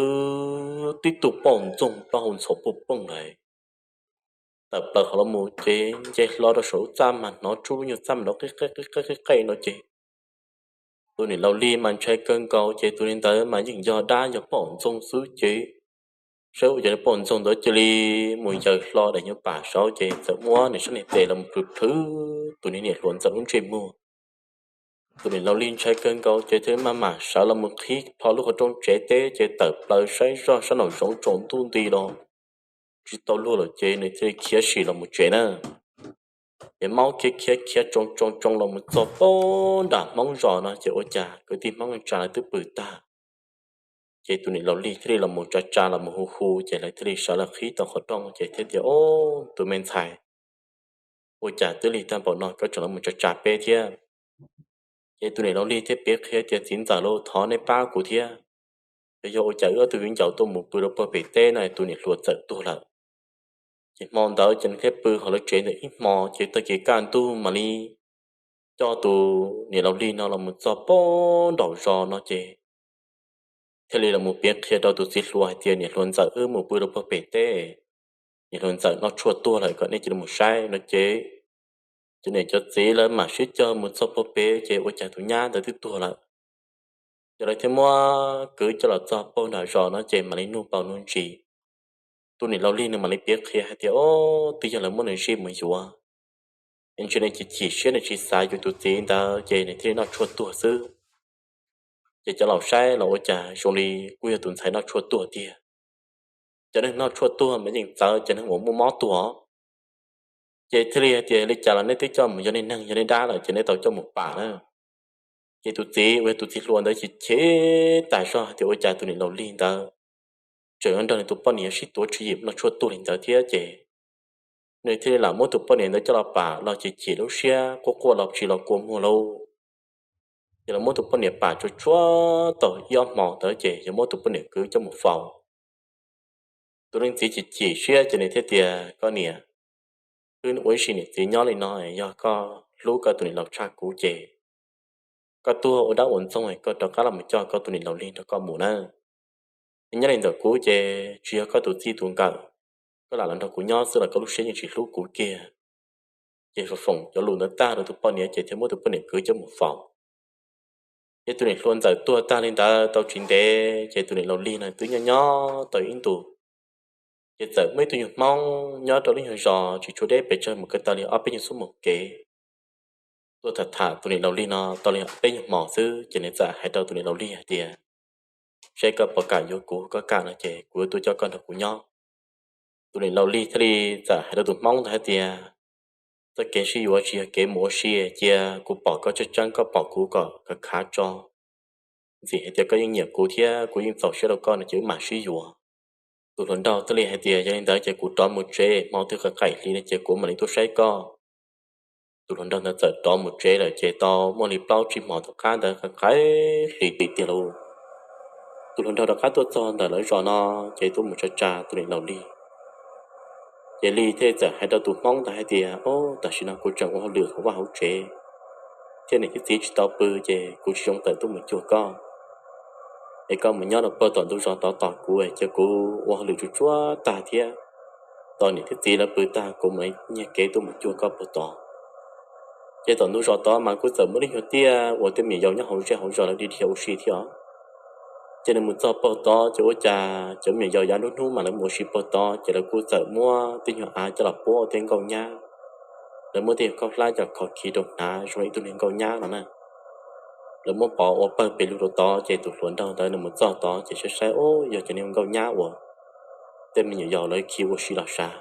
tib tug poj ntxoog plaub hau ntxhov puag pooj lawm tawm plaws hauv los mus ces nce hlo rau saum lub txaj mas hnov tsuj lub nyuag txaj mas nrov qij qej qij qej qij qej no ces tus niam laus lig mas ntshai kawg nkaus ces tus li ntawd mas yeej yog dab yog poj ntxoog xwb ces saib ua cas poj ntxoog ntawd cia li mus yaws hlo daim nyuag pam saud ces txawm muab nws sab niag tes los plhws plhws tus niag niam hluas ntxawm lub ntsej muag. Tus niam laus lig ntshai kawg nkaus ces thiaj maj mam sawv los mus qhib plho lub qhov rooj tsev teb ces tawm plaws saib zog sab nraum zoov tsaus ntuj nti los tsis tau luag lawm ces nws thiaj li khiav sim los mus tsev na. Ces maub khiav khiav khiav tsoo tsoo tsoo los mus txog pab nram Hmoob zos no ces ua cas kwv tij Hmoob neej tsa lawv twb pw tag. Ces tus niam laus lig thiaj li los mus tsa tsa los mus hu hu ces lawv thiaj li sawv los qhib tau qhov rooj ces thiaj tias, Ob, tus me ntxhais, ua cas twb lig tag npaum no koj tseem los mus tsa tsa peb thiab? Ces tus niam laus lig thiaj piav qhia tias, Txiv ntxawm lauj, thov nej pab kuv thiab. Yog yog ua cas wb ob tug viv ncaus tuaj mus pw rau puag pem teb no tus niam hluas txawm tuag lawm. Ces hmo ntawd ces nws thiaj pw hauv lawv tsev ntawd ib hmo ces tag kis kaj ntug mam li coj tus niam laus lig no los mus txog pab nraum zos no ces thiaj li los mus piav qhia rau tus txiv hluas hais tias, Niam hluas ntxawm wb mus pw rau puag pem teb, niam hluas ntxawm noj tshuaj tuag lawm kom nej cia li mus saib no ces, ces niam cov txiv lawv mam sib cog mus txog puag pem ces ua cas tus nyab ntawd twb tuag lawm. Ces lawv thiaj muab kwv coj los txog puag nram zos no ces mam li nug paus nug ntsis. Tus niam laus lig nws mam li piav qhia hais tias, Ob, twb yog lawv muab nws zij mus yuav, es ntshe nws chim chim siab nws tsis xav yuav tus txiv ntawd ces nws thiaj li noj tshuaj tuag xwb. Ces cov laus saib los ua cas zoo li kuj yog tus ntxhais noj tshuaj tuag tiag. Cov neeg noj tshuaj tuag mas yeej txawv cov neeg uas muaj mob tuag. Ces thiaj li hais tias, Li cas los nej twb coj mus yog nej neeg yog nej dab lawm ces nej tau coj mus pam na. Ces tus txiv uas yog tus txiv hluas ntawd chim chim tas zog hais tias ua cas tus niam laus lig ntawd tseem nrog nws tus poj niam sib tuav tswv yim noj tshuaj tuag li ntawd thiab ces nws thiaj li lam muab tus poj niam ntawd coj los pam los chim chim lub siab quaj quaj los tsis los kua muag lauj. Ces los muab tus poj niam pam tsuag tsuag tau ib ob hmos ntawd ces yuav muab tus poj niam kwv coj mus faus. Tus leej txiv chim chim siab ces nws thiaj tias, Koj niam, wb ua ib sim niam txiv nyob li no, yog koj hlub koj tus niam laus tshaj kuv ces koj tuag ua dab ua ntxoog koj rov qab los coj koj tus niam laus lig nrog koj mus nawb. Nyob li ntawm kuv ces tsis yog koj tus txij tus nkawm, koj lam los nrog kuv nyob xwb los koj lub siab yeej tsis hlub kuv kiag. Ces foom cov lus ntawd tag rau tus poj niam ces thiaj muab tus poj niam kwv coj mus faus. Ces tus niam hluas ntxawm tuag tag li ntawd tau tsis ntev ces tus niam laus lig no twb nyob nyob tau ib ntus. Ces txawm muaj ib tug nyuag Hmoob nyob rau lub nyuag zos tsis tshua deb pes tsawg mus ko taw li ob peb nyuag xuab moos kev tuaj tham tham tus niam laus lig no tau li ob peb nyuag hmos xwb ces nws txawm hais rau tus niam laus lig hais tias, Seb koj puas kam yuav kuv, koj kam no ces kuv yuav tuaj coj koj nrog kuv nyob. Tus niam laus lig thiaj li txawm hais rau tus Hmoob ntawd hais tias, Txoj kev sib yuav tsis yog kev mus ua si, cia kuv pom koj tseeb tseeb koj pom kuv kom khav khav tso. Ntxim hais tias koj yeej nyiam kuv thiab kuv yeej txaus siab rau koj no ces wb mam sib yuav. Tus hluas nraug thiaj li hais tias, Yog li ntawd ces kuv rov mus tsev, hmo twg qaim qaim hli no ces kuv mam li tuaj saib koj. Tus hluas nraug ntawd txawm rov mus tsev lawm ces tau muaj li plaub tsib hmos tom qab ntawd qaim qaim hli tiag lauj. tus hluas nraug rov qab tuaj txog ntawm lawv zos no, ces tuaj mus tsa tsa tus niam laus Lig. Ces Lig thiaj txawm hais rau tus hmoob ntawd hais tias, Au, tam sim no kuv tseem ua hauj lwm hauv vaj hauv tsev thiab niam thiab txiv tsis tau pw, ces kuv tsis zoo tawm tuaj mus cuag koj. Es koj mus nyob rau pem tom ntug zos tod tos kuv, cia kuv ua hauj lwm tsuag tsuag tag thiab tos niam thiab txiv lawv pw tag kuv mam li nyiag kev tuaj mus cuag koj pem tod. Ces tom ntug zos tod mas kuj txawm muaj ib nyuag tiaj uas tej me nyuam yaus nyob hauv zej hauv zos lawv dhia dhia ua si thiab os. Ces nws mus txog pem tod ces ua cas cov me nyuam yaus yav nruab hnub mas lawv mus ua si pem tod, ces lawv kuj txawm muab tej nyuag av coj los puab tej nkauj nyab. Lawv muab tej nyuag khaub hlab coj kho khi rau hnav zoo li ib tug niag nkauj nyab no na. Lawv muab pov ua pawg pes lug rau tod, ces tus hluas nraug ntawd nws mus txog tod ces saib saib, Au, yog cov niag nkauj nyab uas tej me nyuam yaus lawv khi ua si los sav.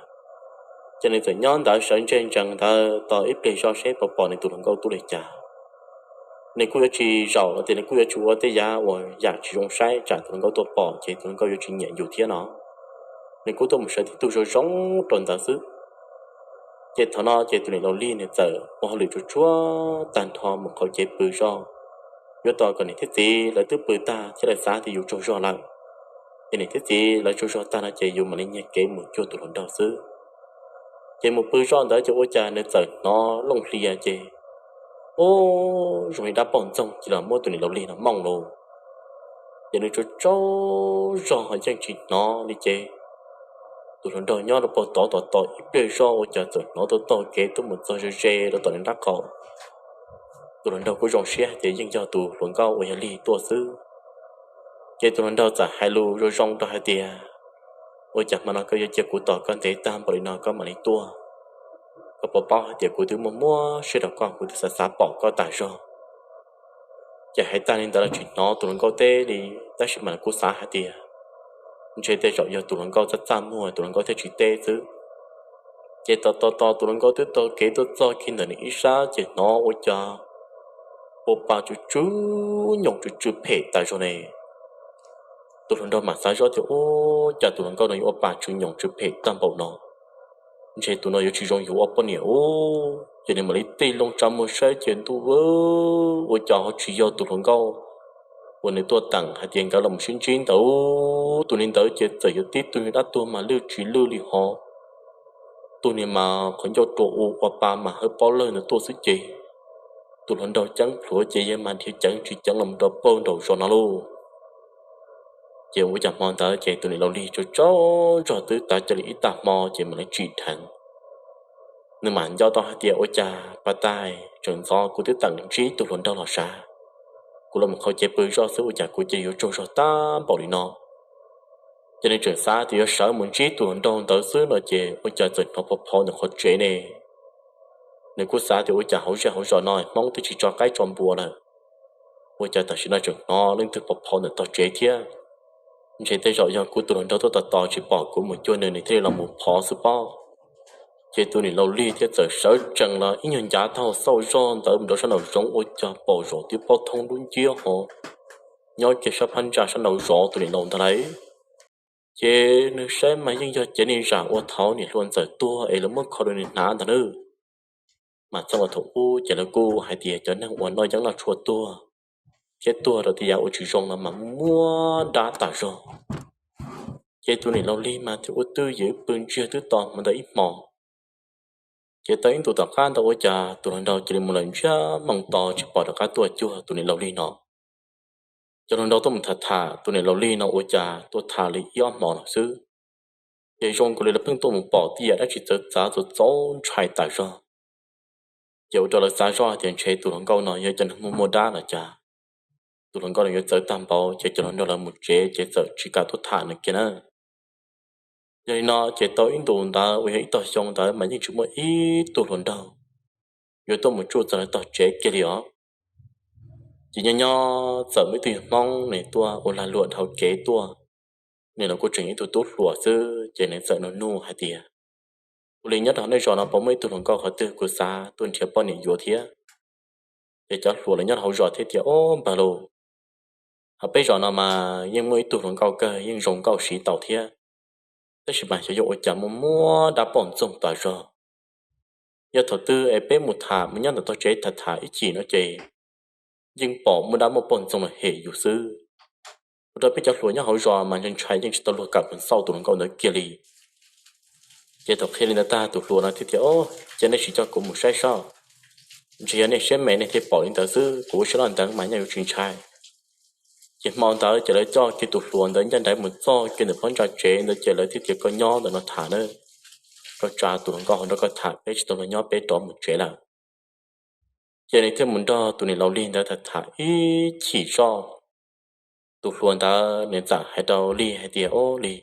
Ces nws txawm nyob ntawd sawv ntseg ntsees ntawd tos ib pliag zoj seb puas pom nws tus hluas nkauj tuaj li cas. Nws kuj yuav tsis zaum los tias nws kuj yuav tsis ua tej yav uas yam tsis zoo saib tsam tus hluas nkauj tuaj pom ces tus hluas nkauj yuav tsis nyiam yus thiab no. Nws kuj tuaj mus sawv tib tug zoo zoo rau ntawd xwb. Ces thaum no ces tus niam laus Lig nws txawm ua hauj lwm tsuag tsuag tag nrho mus qhauv cev pw zog, yuav tos kom niam thiab txiv lawv twb pw tag thiab lawv xav tias yus tsaug zog lawm, es niam thiab txiv lawv tsaug zog tag no ces yus mam li nyiag kev mus cuag tus hluas nraug xwb. Ces mus pw zoj ntawd ces ua cas nws txawm hnov looj hlias ces, ub, zoo li dab poj ntxoog cia li muab tus niam laus Lig no mooj lawm. Ces nws tsaug tsaug zog yeej tsis hnov li ces tus hluas nraug nyob rau pem tod tos tos ib pliag zoj ua cas txawm hnov taug taug kev tuaj mus txog ze ze rau tom nws nraub qaum. Tus hluas nraug kuj zoo siab hais tias yeej yog tus hluas nkauj uas yog Lig tuaj xwb. Ces tus hluas nraug txawm hais lus zoo zoo rau hais tias, Ua cas hmo no koj yuav cia kuv tos koj ntev tag npaum li no koj mam li tuaj? Koj puas paub hais tias kuv twb muaj muab siab rau koj, kuv twb xav xav pom koj tas zog. Ces hais tag li ntawd los tsis hnov tus hluas nkauj teb li, tab sis mas nws kuj xav hais tias ntshe tej zaum yog tus hluas nkauj txaj txaj muag tus hluas nkauj thiaj tsis teb xwb. Ces tos tos tos tus hluas nkauj twb taug kev tuaj txog kiag ntawm nws ib sab ces hnov ua cas ua pa tsw tsw nyoos tsw tsw phem tas zog ne. Tus hluas nraug mam xav zoj tias, Ub, cas tus hluas nkauj no yuav ua pa tsw nyoos tsw phem tag npaum no? Ntshe tus no yuav tsis zoo yus ua poj niam ub. Ces nws mam li tig loo tsa muag saib ces ntuj, ua cas ho tsis yog tus hluas nkauj uas nws tuaj teem hais tias nkawd los sib ntsib ntawd. Tus niag ntawd ces txawm yog tib tug niag dab tuag mas lwj tsis lwj li hos. Tus niag mas qhov ncauj rua u ua pa mas hawb pob lawg ntawd tuaj xwb ces tus hluas nraug ceeb plhuav ces yawg mas dhia ceev tsis ceev los rau pem nraum zos no lauj. Ces ua cas hmo ntawd ces tus niam laus Lig tsaug tsaug zog twb tav cia li ib tag hmo ces mam li tsim dheev. Nws mam nco tau hais tias, Ua cas pas tais tseem ntxov kuv twb teem ntsib tus hluas nraug los sav, kuv los mus qhauv cev pw zoj xwb ua cas kuv cia yuav tsaug zog tag npaum li no? Ces nws tseem xav tias yuav sawv mus ntsib tus hluas nraug ntawd xwb no ces ua cas txawm hnov phov phov ntawm qhov tsev ne. Nws kuj xav tias ua cas hauv zej hauv zos no Hmoob twb tsis tso qaib tso npua lawm, ua cas tam sim no tseem hnov leej twg phov phov ntawm tog tsev thiab? Ntshe tej zaum yog kuv tus hluas nraug tuaj tos tos tsis pom kuv mus cuag nws, nws thiaj li los mus phov xwb pob. Ces tus niam laus Lig thiaj txawm sawv tsees los ib nyuag ncav taug xauj zog ntawd mus rau sab nraum zoov ua cas pom zaum twb pob thoob dub nciab ho nyob kiag sab phab ntsa sab nraum zov tus niam laus ntag lauj. Ces nws saib mas yeej yog cev niag zam uas thaud niam hluas ntxawm tuag es lawv muab kho rau nws hnav ntag nawb. Mas txog thaum ub ces lawv kuj hais tias cov neeg uas noj yeeb noj tshuaj tuag thiab tuag rau tej yam uas tsis zoo los mas muaj dab tas zog. Ces tus niam laus Lig mas thiaj ua twj ywm pw ntsiag twb to hmo ntawd ib hmos. Ces tau ib ntus tom qab ntawd ua cas tus hluas nraug cia li mus lawm ntsiag moo to tsis pom rov qab tuaj cuag tus niam laus Lig no. Cov hluas nraug tuaj mus tham tham tus niam laus Lig no ua cas tuaj tham li ib ob hmos no xwb, ces zoo nkaus li lawv pheej tuaj mus pom tej yam dab tsi txawv txav txaus txaus ntshai tas zog. Ces ua rau lawv xav zoj hais tias ntshe tus hluas nkauj no yog cov neeg muaj muaj dab los cas, tus hluas nkauj no yuav txawv tag npaum ces cov hluas nraug lawv mus tsev ces txawm tsis kam tuaj tham nws kiag na. Yog li no ces tau ib ntus ntawd uas yog ib tog xyoo ntawd mas yeej tsis muaj ib tug hluas nraug yuav tuaj mus tsuj txog lawv tog tsev kiag li os. Ces nyob nyob txawm muaj ib tug yawg Hmoob nws tuaj ua lag luam dhau kev tuaj, nws los kuj tseem yog ib tug tub hluas xwb ces nws txawm nug nug hais tias, Ua li nyob rau nej zos no puas muaj ib tug hluas nkauj qhov twg kuv xav tuaj nrhiav poj niam yuav thiab? Ces cov hluas los nyob hauv zos thiaj tias, Ob npawg lauj, hauv peb zos no mas yeej muaj ib tug hluas nkauj kawg yeej zoo nkauj siv tau thiab, tab sis mas xyov yog ua cas muaj muaj dab poj ntxoog tas zog. Yog thaum twg es peb mus tham mus nyob ntawm tog tsev tham tham ib chim no ces yeej pom muaj dab muaj poj ntxoog los hem yus xwb. Ua rau peb cov hluas nyob hauv zos mas ntshai ntshai yeej tsis tau luag kam mus xauj tus hluas nkauj ntawd kiag li. Ces thaum qhia li ntawd tag tus hluas no thiaj tias, Au, cia nej sim coj kuv mus saib seb, ntshe yog nej siab me nej thiaj pom li ntawd xwb, kuv ua siab loj ntev mas nyaj yuav tsis ntshai. Ces hmo ntawd ces lawv coj kiag tus hluas ntawd ncaj nraim mus txog kiag ntawm phab ntsa tsev ntawd ces lawv thiaj tias, Koj nyob ntawm no tham na, koj tsa tus hluas nkauj hauv nrog koj tham, peb tsis tau luag nyob peb rov mus tsev lawm. Ces nws thiaj mus nrog tus niam laus Lig ntawd tham tham ib chim zoj. Tus hluas ntawd nws txawm hais rau Lig hais tias, Au Lig,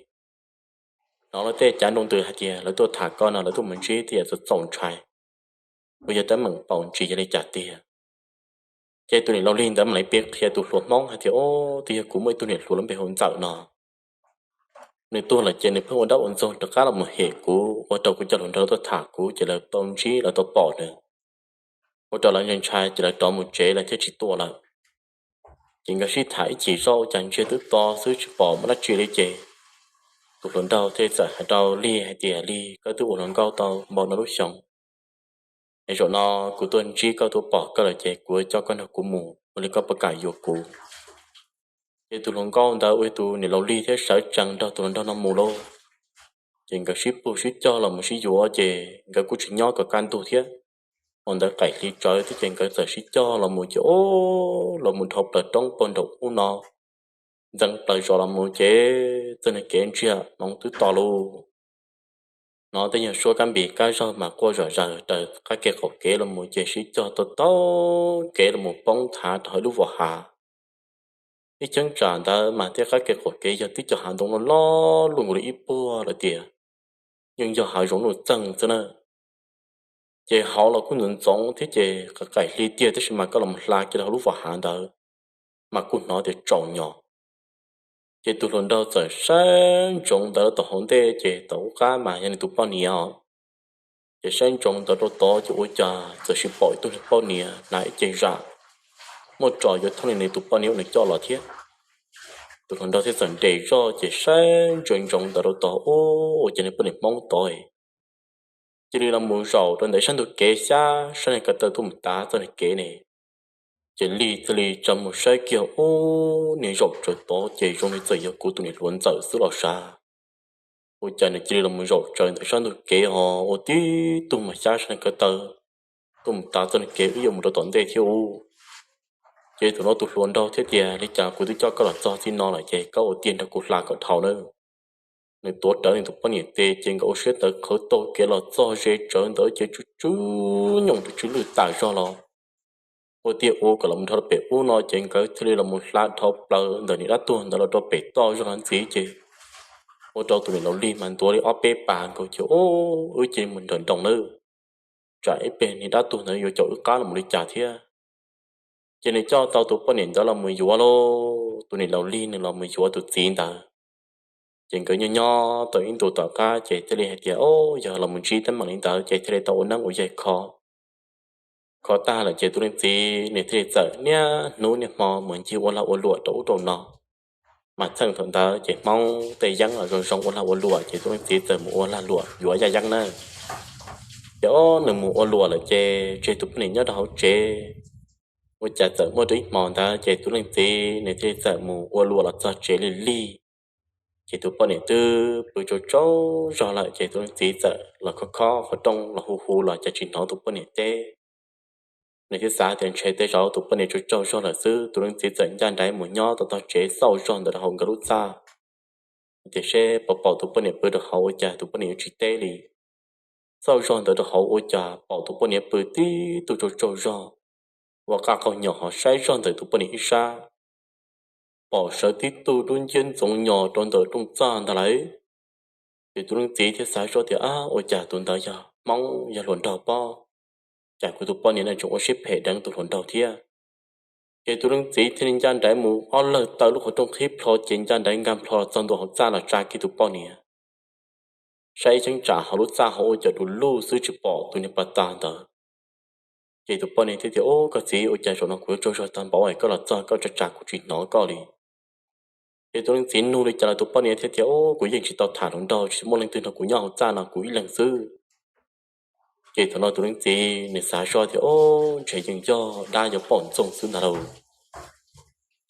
hnov luag tej cav nroo ntws hais tias lawv tuaj tham koj no lawv tuaj mus ntsib tej yam txaus txaus ntshai, uas yog teeb meem paus ntsis yog li cas tiag? Ces tus niam laus Lig ntawd mam li piav qhia tus hluas Hmoob hais tias, Au, twb yog kuv muaj ib tug niam hluas lub npe hu Ntxawm no, nws tuag lawm ces nws pheej ua dab ua ntxoog rov qab los mus hem kuv, ua rau kuv cov hluas nraug tuaj tham kuv ces lawv tau ntsib lawv tau pom nws, ua rau lawv ntshai ntshai ces lawv rov mus tsev lawv thiaj tsis tuaj lawm. Ces nkawd sib tham ib chim zoj ua cas ntsiag twb to xwb tsis pom muaj dab tsi li ces tus hluas nraug thiaj txawm hais rau Lig hais tias, Lig, koj twb ua hluas nkauj tau npaum no lub xyoo, es zaum no kuv tuaj ntsib koj tuaj pom koj lawm ces kuv coj koj nrog kuv mus, ua li koj puas kam yuav kuv? Ces tus hluas nkauj ntawd ua tus niam laus Lig thiaj sawv tsees nrog tus hluas nraug no mus lauj. Ces nkawd sib puag sib cog los mus sib yuav ces nkawd kuj tsis nyob kom kaj ntug thiab. Hmo ntawd qaim hli tsawv thiab ces nkawd txawm sib cog los mus ces, o, los mus dhau plaws roob puag nraum ub no, ntxeev plaws zos los mus ces txog nws kev ntsiag hmoov twb to lawm. Hnov tej nyuag suab kab npis kab zaug mas quaj zom zaws raws qab kev qaum kev los mus ces sib cog taug taug kev los mus poob thav rau hauv lub vos hav. Ib cheeb tsam ntawd mas tej qab kev qaum kev yog tib co hav ntoo loj loj luaj nkaus li ib puag lawm tiag, yeej yog hav zoov nuj txeeg xwb na. Ces hauv los kuj ntxoov ntxoov thiab ces qaim hli tiag tab sis mas koj los hla kiag rau hauv lub vos hav ntawd mas kuj hnov tias tsaus nyos. Ces tus hluas nraug txawm saib ntsoov ntawd rau tom hauv ntej ces tom ub qab mas yog nws tus poj niam os. Ces saib ntsoov ntawd rau tod ces ua cas txawm sis pom ib tug niag poj niam hnav ib ce zam muaj ros yuav thooj li nws tus poj niam uas nws coj los thiab. Tus hluas nraug thiaj txawm nres zoj ces saib ntsoov ntsoov ntawd rau tod, ua cas nws poj niam Hmoob tod cia li los mus zaum rau ntawm sab ntug kev xyab sab niag ko taw tuaj mus tav txoj niag kev ne. Ces Lig thiaj li tsa mus saib kiag, ub, niag zaum tsawv tod ces zoo li txawm yog kuv tus niam hluas Ntxawm xwb los sav. Ua cas nws cia li los mus zaum tsawv ntawm sab ntug kev ho ua tib tug mas xyab sab niag ko taw tuaj mus tav txoj niag kev wb yuav mus rau tom ntej thiab ub. Ces thaum no tus hluas nraug thiaj tias, li cas kuv twb coj koj los txog txij no lawm ces koj ua tiag nrog kuv hla kom dhau nawb. Nws tuav rawv nws tus poj niam tes ces nkawd ua siab tawv qhawv taug kev los txog ze tsawv ntawd ces tsw tsw nyooj tsw tsw lwj tas zog los ua tiag ua kom los mus dhau pem ub no ces nkawd thiaj li los mus hla dhau plaws ntawm niag dab tuag ntawd los rau pem toj zog los ntxiv ces ua rau tus niam laus Lig mas ntuav li ob peb pas nkaus ces, o, wb cia li mus nrawm nroos nawb, tsam ib pliag niag dab tuag ntawd yuav caum wb qab los mus li cas thiab. Ces nws coj tau tus poj niam ntawd los mus yuav lauj, tus niam laus Lig nws los mus yuav tus txiv ntawd. Ces nkawd nyob nyob tau ib ntus tom qab ces thiaj li hais tias, o, yog los mus ntsib teeb meem li ntawd ces thiaj li tau ua neeb ua yaig kho. Kho tag lawm ces tus leej txiv nws thiaj li txawm niaj hnub niaj hmo mus ncig ua lag ua luam rau ub rau no, mas txheej thaum ntawd ces Hmoob tej yeeb los zoo zoo ua lag ua luam ces tus leej txiv txawm mus ua lag luam yuav yaj yeeb na. Ces, o, nws mus ua luam lawm ces tseg tus poj niam nyob rau hauv tsev. Ua cas txawm muaj rau ib hmo ntawd ces tus leej txiv nws thiaj li txawm mus ua luam los txog tsev lig lig. Ces tus poj niam twb pw tsaug tsaug zog lawm ces tus leej txiv txawm los khob khob qhov rooj los hu hu los cas tsis hnov tus poj niam teb. Nws thiaj xav tias ntshe tej zaum tus poj niam tsaug tsaug zog lawm xwb, tus leej txiv txawm ncaj nraim mus nyob tom tog tsev xauj zog ntawd rau hauv nkawd lub txaj, tias seb puas pom tus poj niam pw rau hauv ua cas tus poj niam yuav tsis teb li. Xauj zog ntawd rau hauv ua cas pom tus poj niam pw tib tug tsaug tsaug zog, ua qaj qaug nyom ho saib zog ntawm tus poj niam ib sab, pom sawv tib tug dub nciab ntxoov nyos rau ntawm rooj txaj ntag lauj. Ces tus leej txiv thiaj xav zoj tias, ab, ua cas tus ntawd yog Hmoob yog hluas nraug pob, cas kuv tus poj niam no tseem ua siab phem deev tus hluas nraug thiab. Ces tus leej txiv thiaj li ncaj nraim mus ob lawg taw lub qhov rooj qhib plho ces ncaj nraim nkag plho los txog ntua hauv txaj los tsa kiag tus poj niam. Saib ib cheeb tsam hauv lub txaj hauv ua cas du lug xwb tsis pom tus niag pas tas ntawd. Ces tus poj niam thiaj tias, o, koj txiv, ua cas zaum no kuv yuav tsaug zog tag npaum es koj los txog koj tsa tsa kuv tsis hnov koj li. Ces tus leej txiv nug li cas los tus poj niam thiaj tias, o, kuv yeej tsis tau tham hluas nraug, tsis muaj leej twg nrog kuv nyob hauv txaj no, kuv ib leeg xwb. Ces thaum no tus leej txiv nws xav zoj tias, o, ntshe yeej yog dab yuav pom ntxoog xwb ntag lauj.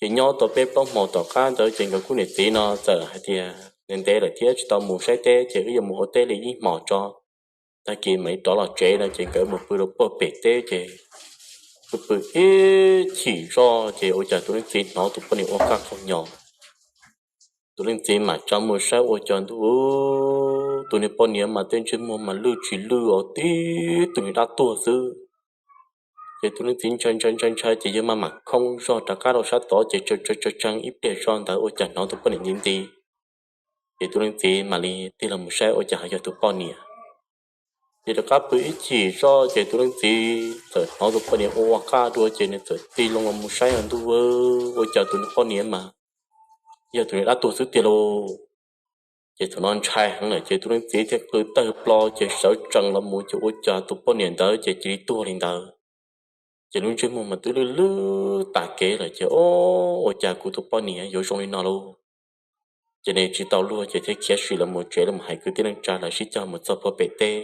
Ces nyob tau peb plaub hmo tom qab ntawd ces nkawd kuj niam txiv no txawm hais tias ntev ntev lawm thiab tsis tau mus saib teb ces wb yuav mus ua teb li ib hmos tso, tag kis mam li rov los tsev no ces nkawd mus pw rau puag pem teb ces pw pw ib chim zoj ces ua cas tus leej txiv hnov tus poj niam ua qaj qaug nyo. Tus leej txiv mam tsa muag saib ua cas ntuj, tus niag poj niam mas tej ntsej muag mas lwj tsis lwj os, tib tug niag dab tuag xwb. Ces tus leej txiv ntshai ntshai ntshai ntshai ces yawg maj mam khoob zog rov qab rau sab tod ces tsa tsa tsa tsa ib pliag zog ntawd ua cas hnov tus poj niam nti nti. Ces tus leej txiv mam li tig los mus saib ua cas ho yog tus poj niam. Ces rov qab pw ib chim zoj ces tus leej txiv txawm hnov tus poj niam ua ua qaj dua ces nws txawm tig loo los mus saib os ntuj, ua cas tus niag poj niam mas yog tus niag dab tuag xwb tiag lauj. Ces thaum no ntshai heev lawm ces tus leej txiv thiaj qw tawg plo ces sawv tsees los mus ces ua cas tus poj niam ntawd ces cia li tuag li ntawd. Ces lub ntsej muag mas twb lwj lwj tas kev lawm ces o, ua cas kuv tus poj niam yuav zoo li no lauj. Ces nws tsis tau luag ces thiaj khiav sim los mus tsev los hais kwv tij neej tsa lawv sib cog mus txog puag pem teb.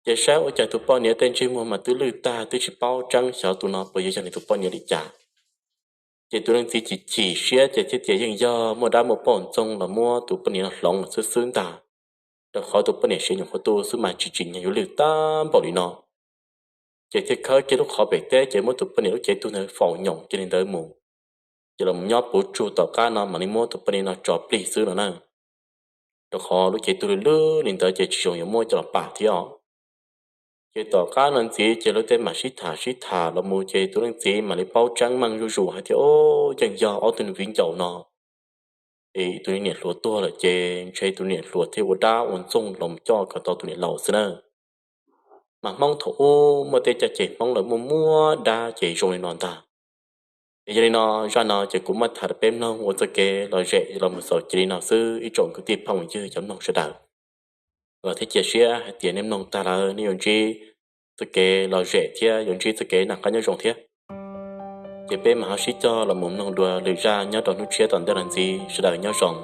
Ces saib ua cas tus poj niam tej ntsej muag mas twb lwj tag twb tsis paub tseeb xyov tus no puas yuav yog nws tus poj niam li cas. Ces tus leej txiv chim chim siab ces thiaj tias yeej yog muaj dab muaj poj ntxoog los muab tus poj niam no hloov los xwb xwb ntag, rau qhov tus poj niam siav nyuam qhuav tu xwb mas tsis tsim nyog yuav lwj tag npaum li no. Ces thiaj khawb kiag lub qhov pem teb ces muab tus poj niam lub cev tuag ntawd faus nyoos kiag li ntawd mus. Ces los nyob puv tsug tom qab no mam li muab tus poj niam no tso plig xwb no na, rau qhov lub cev tuag lwj lwj li ntawd ces tsis zoo yuav muab coj los pam thiab os. Ces tom qab no ntxiv ces lawv tej mam sib tham sib tham los mus ces tus leej txiv mam li paub tseeb meej zuj zus hais tias o, yeej yog ob tug niag viv ncaus no es tus niam hluas tuag lawm ces ntshe tus niam hluas thiaj ua dab ua ntxoog los coj kom tau tus niam laus xwb na. Mas Hmoob thaum ub muaj tej caj ces Hmoob lawv muaj muab dab ces zoo li no ntag. Es yog li no, zaj no ces kuv muab tham rau peb mloog ua txoj kev lom zem los mus xaus cia li no xwb ib tsoom kwv tij phooj ywg cov mloog sawv daws. Vam thiab cia siab hais tias nej mloog tag lawm nej yuav ntsib txoj kev lom zem thiab yuav ntsib txoj kev noj qab nyob zoo thiab. Ces peb mam ho sib cog los mus mloog dua lwm zaj nyob rau hnub tshiab tom ntej los ntxiv, sawv daws nyob zoo.